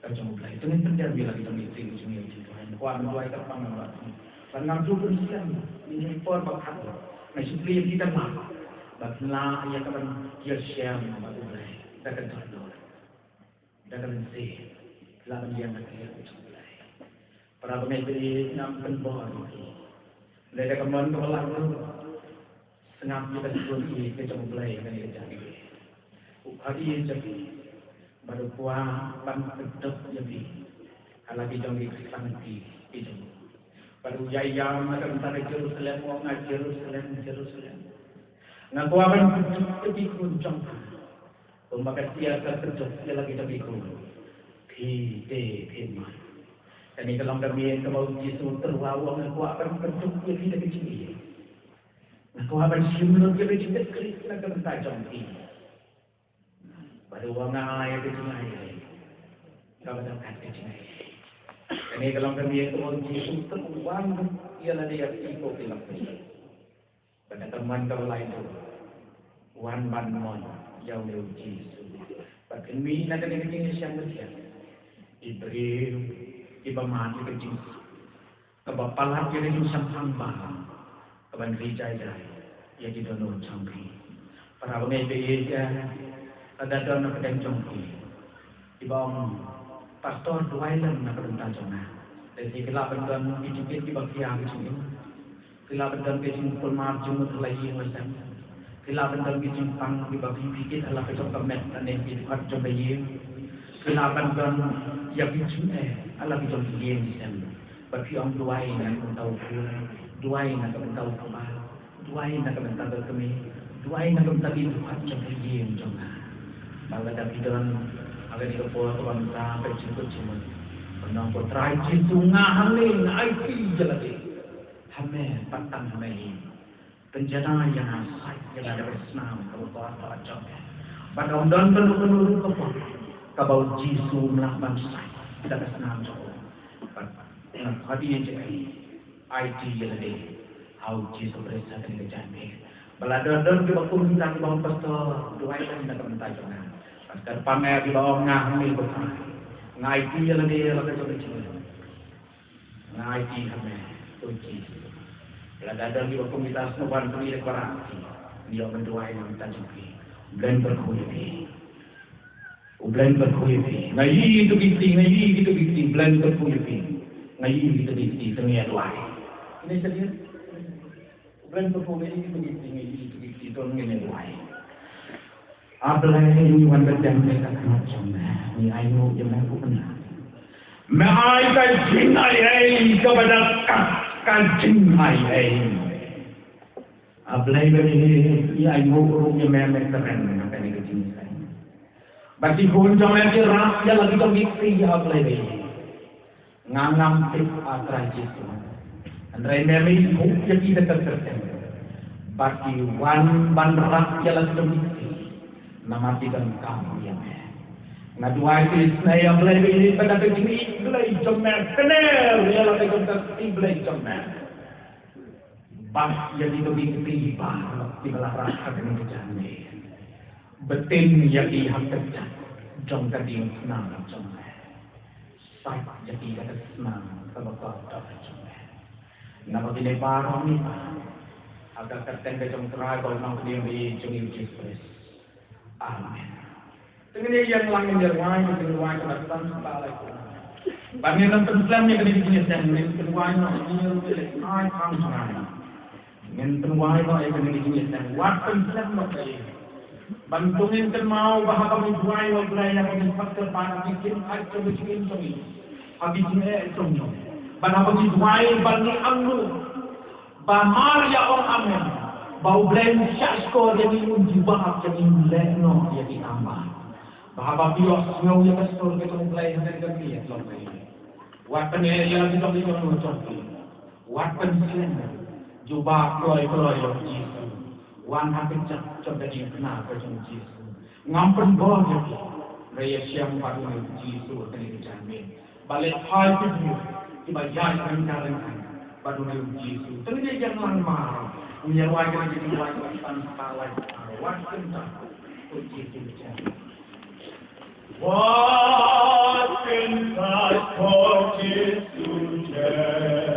ka jong U Blei. Te ngin pyndem ïa la ka jong ka jingim, ka jingim, ka jingim. Kwah ban duwai kyrpang namar phi. Bad ngam ju pynslem ïa kane ka por ba kat. Nga shu plie ïa phi tang ba phin lah ïa ka ban ïashem bad U Blei da ka dohnud, da ka mynsiem, lah ban ïeng ha ka jingïeit ka jong U Blei. Para bangeit, ngam pynbor ïa phi. Lada ka mon kaba lah ruh, sngap ïa ka jingïeit ka jong U Blei ha kane ka jingïeit. U khot ïa phi bad u kwah ban pynduh ïa phi ha la ki jong ki kyrteng ki jong u. Bad u ïaid ïa na ka bynta ka Jerusalem, u ong, Jerusalem, Jerusalem, nga kwah ban pynduh ïa ki khun jong nga kumba ka tiar ka pynduh ïa la ki jong ki khun. Phi te phi mat. Kane ka long ka miet kaba U Jisu u tyrwa, u ong, nga kwah ban pynduh ïa phi da ka jingïeit. Nga kwah ban shim lut ïa ka jingïeit Khrist na ka bynta jong phi. Bad u ong, nga ai ka jingaiei kaba dang kat ka jingaiei. Kane ka long ka miet kaba U Jisu u tyrwa ïa lade ïa phi ko ki longkmie. Bad da ka mon kaba laiduh, wan ban mon ïa une U Jisu. Bad phin mih na kane ka jingïaseng ka jingïaseng. Ki briew kiba mad ïa ka jingïaseng, kaba palat ïa ka jingshemphang ba, kaban ri jai jai ïa ki dohnud jong phi. Para bangeit ba ïeit, lada don na pdeng jong phi kiba ong, Pastor, duwai lem na ka bynta jong nga. Lehse ki lah ban don ki jingkit kiba khia ha ka jingim. Ki lah ban don ki jingkulmar jingmut ha la ïing la sem. Ki lah ban don ki jingpang kiba phi phi kit ha la ka jong ka met lane ki dkhot jong ka ïing. Ki lah ban don ïa ki jingeh ha la ka jong ka ïing ka sem. Bad phi ong, duwai na ka bynta u khun, duwai na ka bynta u kpa, duwai na ka bynta ka kmie, duwai na ka bynta ki dkhot jong ka ïing jong nga. Bad lada phi don ha kane ka por kaba mynta ka jingkut jingmut, ban ong, Ko Trai Jisu, nga hangne, nga aiti ïa lade ha me, pat tang ha me hi. Pynjanai ïa nga, sait ïa nga da ka snam kaba kordor jong me. Bad ym don kano kano ruh ka por kaba U Jisu um lah ban sait da ka snam jong u. Bad nga khot ïa phi, aiti ïa lade ha U Jisu Khrist ha kane ka jingmut. Bad lada don kiba kum kita kiba ong, Pastor, duwai lem na ka bynta jong nga. Pastor, pang ïa kiba ong, nga hangne Ko Trai, nga aiti ïa lade ha la ka jong ka jingim. Nga aiti ha me, Ko Jisu. Lada don kiba kum kita, sngewbha ban pynlong ïa ka baroh ki, ngi ïoh ban duwai na ka bynta jong phi. U Blei un kyrkhu ïa phi. U Blei un kyrkhu ïa phi. Nga ïohi kito ki kti, nga ïohi kito ki kti, U Blei un kyrkhu ïa phi. Nga ïohi kito ki kti, to ngin ïa duwai. Kine sa dei. U Blei un kyrkhu, nga ïohi kito ki kti, nga ïohi kito ki kti, to ngin ïa duwai. A Blei, ngi wan bad ïa ka khmat jong me, ngi ainguh ïa me ko Kynrad. Me ai ka jingaiei kaba dang kat ka jingaiei. A Blei ba ïeit, ngi ainguh ruh ïa me, me kren ha kane ka jingïaseng. Bad ki khun jong me ki rah ïa la ki jong ki kti, A Blei ba ïeit. Nga ngam tip, A Trai Jisu. Hynrei me, me ïathuh ïa ki da ka kyrteng. Bad ki wan ban rah ïa la ki jong ki kti, namar ki donkam ïa me. Nga duwai ïa phi, sngewbha ïa Blei, ba ïa ka jingïeit Blei jong me, kane ïa la ka jong ka kti Blei jong me. Bad ïa kito ki kti baroh kiba la rah ha kane ka janmiet, btin ïa ki ha ka kjat jong ka diengphna jong me. Sait ïa ki ha ka snam kaba kordor jong me. Naba kine baroh ngi pan ha ka kyrteng ka jong U Trai bad U Nongpynim jong ngi U Jisu Khrist. Amen. Te ngin ïeng lang ngin ïa rwai, ngin ïa rwai kaba san spah laiphew. Ba ngin ym pynslem ïa kane ka jingïaseng, ngin pynrwai noh ïa kane ka jingïaseng. Ngin pynrwai noh ïa kane ka jingïaseng. Wat pynslem noh ïa. Ban to ngin kynmaw ba haba ngi duwai ïa U Blei, haba ngi pat kyrpad, ngi kyntait ïa ka jingim jong ngi, ha ka jingeh jong ngi. Ban haba ngi duwai, ban ngi angnud. Ba mar ïa ong amen, ba U Blei un shahshkor ïa ngi, un jubab ïa ngi, un leh noh ïa ki kam bha. Ba haba phi ïohsngew ïa ka sur ka jong U Blei ha kane ka miet, long Blei, wat pyneh ïa ki jong ki jong ki jong phi. Wat pynslem. Jubab kloi kloi ïa U Jisu. Wan ha ka kjat jong ka diengphna ka jong U Jisu. Ngam pynbor ïa phi. Hynrei ïashem bad U Jisu ha kane ka janmiet. Ba leh phai ki briew kiba ïaid ryngkat ryngkat bad U Jisu. Te ngin ïa ïeng lang mar, ngin ïa rwai kane ka jingduwai kaba san spah laiphew. Wat kyntait, ko Jisu jam. Wat kyntait, ko Jisu jam.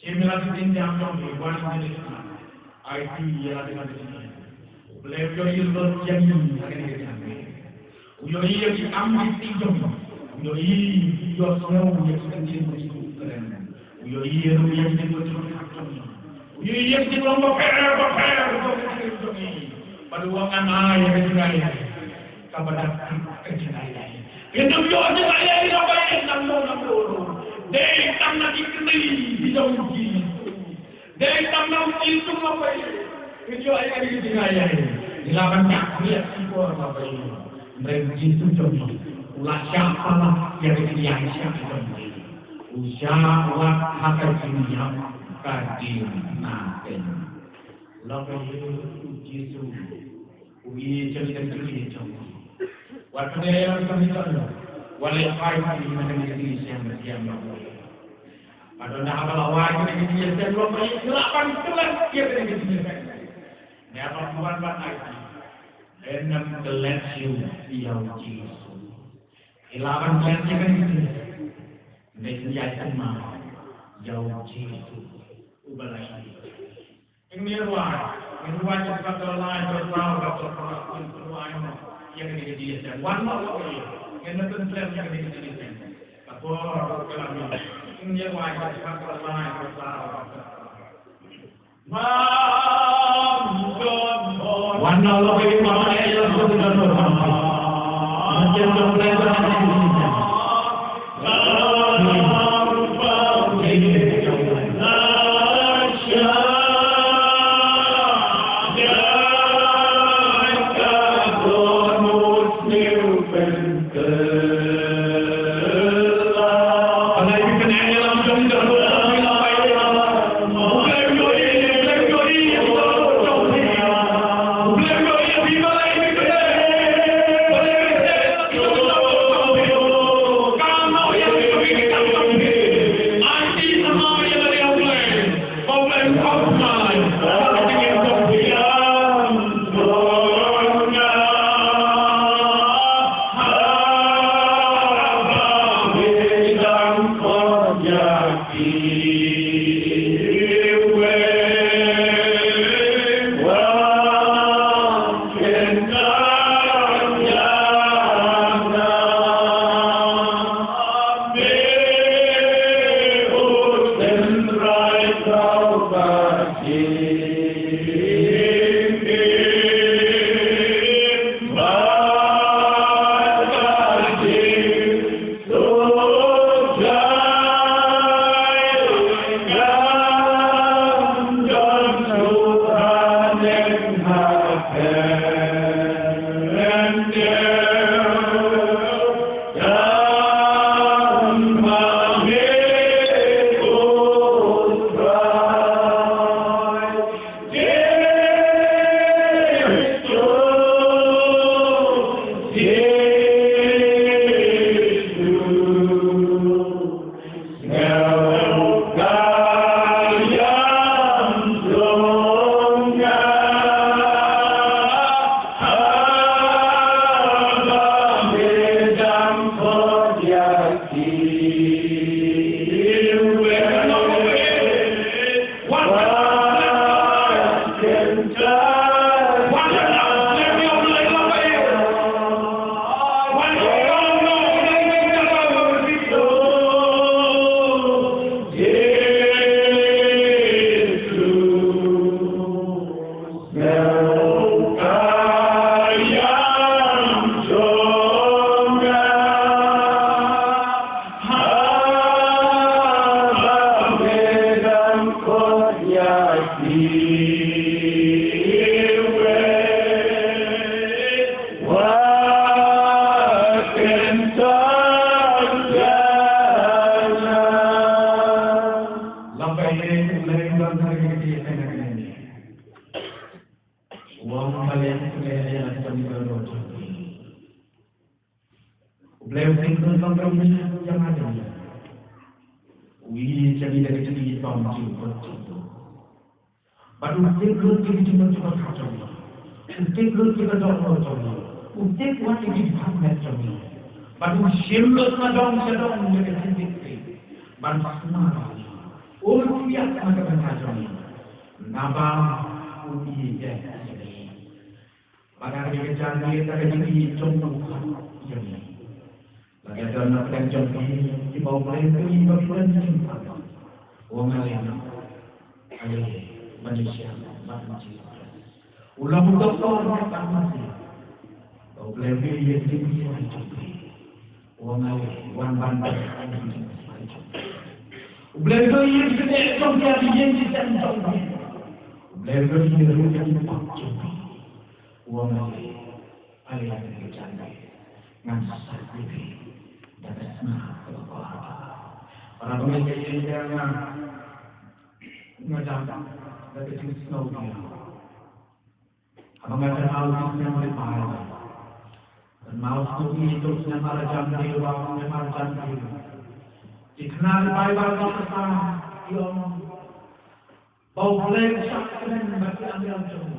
Shim ïa la ka jingïam jong ngi, wan ïa la ka jingïam. Ai ti ïa la ka jingïam. U Blei u ïohi lut ïa ngi ha kane ka jingïam. U ïohi ïa ki kam ki jong ngi. U ïohi, u ïohsngew ïa ki kyntien ba ngi kren. U ïohi ruh ïa ki jingmut jingpyrkhat jong ngi. U ïohi ïa ki jinglong bapher bapher jong ki jong ngi. Bad u ong ngan ai ïa ka jingaiei. Kaba dang tip ka jingaiei. Phin ym ïoh jingaiei ïa kaba ïeit nangno nangno ruh. Dei tang na ki kti ki jong U Jisu. Dei tang na U Jisu kaba ïeit phin ïoh ïa ka jingaiei. Ngi lah ban ïakhriat shipor kaba ïeit. Hynrei U Jisu jong ngi u la shah palat ïa ka jingïaishah jong ngi. U shah wad ha ka jingïap ka ding na kane. Lok ïa U Jisu. U ïeit jong ngi, u ïeit jong ngi. Wat pyneh ïa la ka jong ngi. Wat leh phai ïa ngi na ka jingïaseng ka jingïaseng. Bad ynda haba la wai ïa ka jingïaseng, lok ïa ngi lah ban klet ïa ka jingïaseng. Ne haba wan ban ai. Em, ngam klet shuh ïa u Jisu. Ïa la ban klet ïa kane ka jingïaid thymmai ïa u Jisu uba la ïaid. Ngin ïa rwai, ngin rwai sha ka chapter lai, chapter saw, chapter saw, ngin rwai noh ïa kane ka jingïaid thymmai. Wan noh ïa kane, ngin ïa pynslem ïa kane ka jingïaid thymmai. Ka por ka la mih. Ngin ïa rwai sha ka chapter lai, chapter saw, chapter saw. U Blei u tip ïa ka jingïeit jong ngi. U ïeit ïa ngi da ka jingïeit bymjukut jong u. Bad u tip lut ïa ka jingmut jingpyrkhat jong ngi. U tip lut ïa ka dohnud jong ngi. U tip wat ïa ka jingpyrkhat jong ngi. Bad u shim lut na dong sha dong ïa ka jingïeit. Bad u sumar ïa ngi. Um ïa ka bynta jong ngi. Naba u ïeit ïa ngi. Bad ha kane ka jingïeit, ha ka jingïeit jong u, ïa ngi. Lada don na pdeng jong phi kiba U Blei u ïeit, ba phi don jingpang, u ong, ale noh, ale ban ïashem bad U Jisu Khrist. U long u doktor bad u masi. Ba U Blei u ïeit ïa ka jingïeit jong phi. U ong, ale, wan ban pynbna ïa ka jingïeit jong phi. U Blei u ïeit ïa ka jingïeit jong phi. U Blei u ïeit ïa ka jingïeit jong phi. U ong, ale, ale ïa kane ka jingïeit, ngan sait ïa phi da ka snam kaba kor. Para bangeit, ïa nga, nga dang da ka jingsngewdiaw. Haba nga kynmaw ki snem ri Baibl, kynmaw sngewbha ïa u snem ar hajar hynriew bad u snem ar hajar hynriew. Ki khynnah ri Baibl ki kyrpad, ki ong ba U Blei u shah kmen bad ki angel jong u.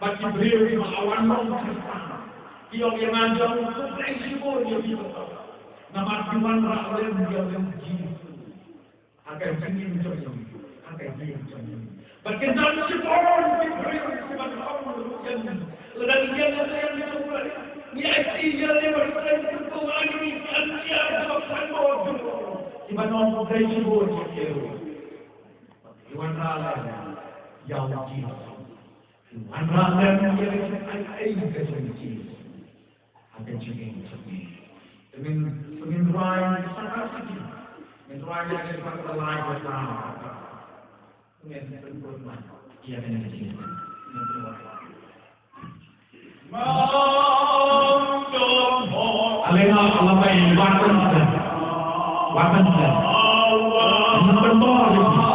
Bad ki briew kiba la wan long Khristan ki ong ïa nga, jong u Blei shibun ïa phi baroh. Namar phi wanrah lem ïa u Jisu. Ha ka jingim jong ngi, ha ka jingim jong ngi. Bad ki don shibun ki briew kiba ong ïa ngi, lada ngi ïeng ha ka jingim jong u Blei, ngi aiti ïa lade bad u Blei u pynkup ïa ngi, ki antiar kiba khlaiñ bor jong u. Kiba ong u Blei shibun ïa ki ruh. Ki wanrah lem ïa u Jisu. Ki wanrah lem ïa ka jingaiei ka jong u Jisu. Ha ka jingim jong ngi. Te ngin, te ngin rwai sa ka siti. Ngin rwai ïa ka jingpynlait ïa ka. Ngin pynput ma ïa ka jingim. Ngin pynlait. Ale nga la bai watan sa. Watan sa. Ngin pynbor ïa ka.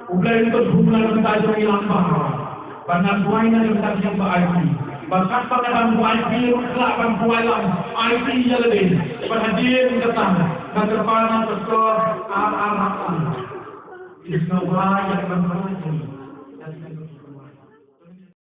U Blei u pynhun na ka bynta jong ngi lang bha. Bad nga duwai na ka bynta jong ngi ba ai. Ba katba ka dang buaid phi ruh, ka la ban buaid lang. Aiti ïa lade. Ba hadien kata, ka kyrpad na ka sor ar ar hap. Ki sngewbha ïa ka ban buaid.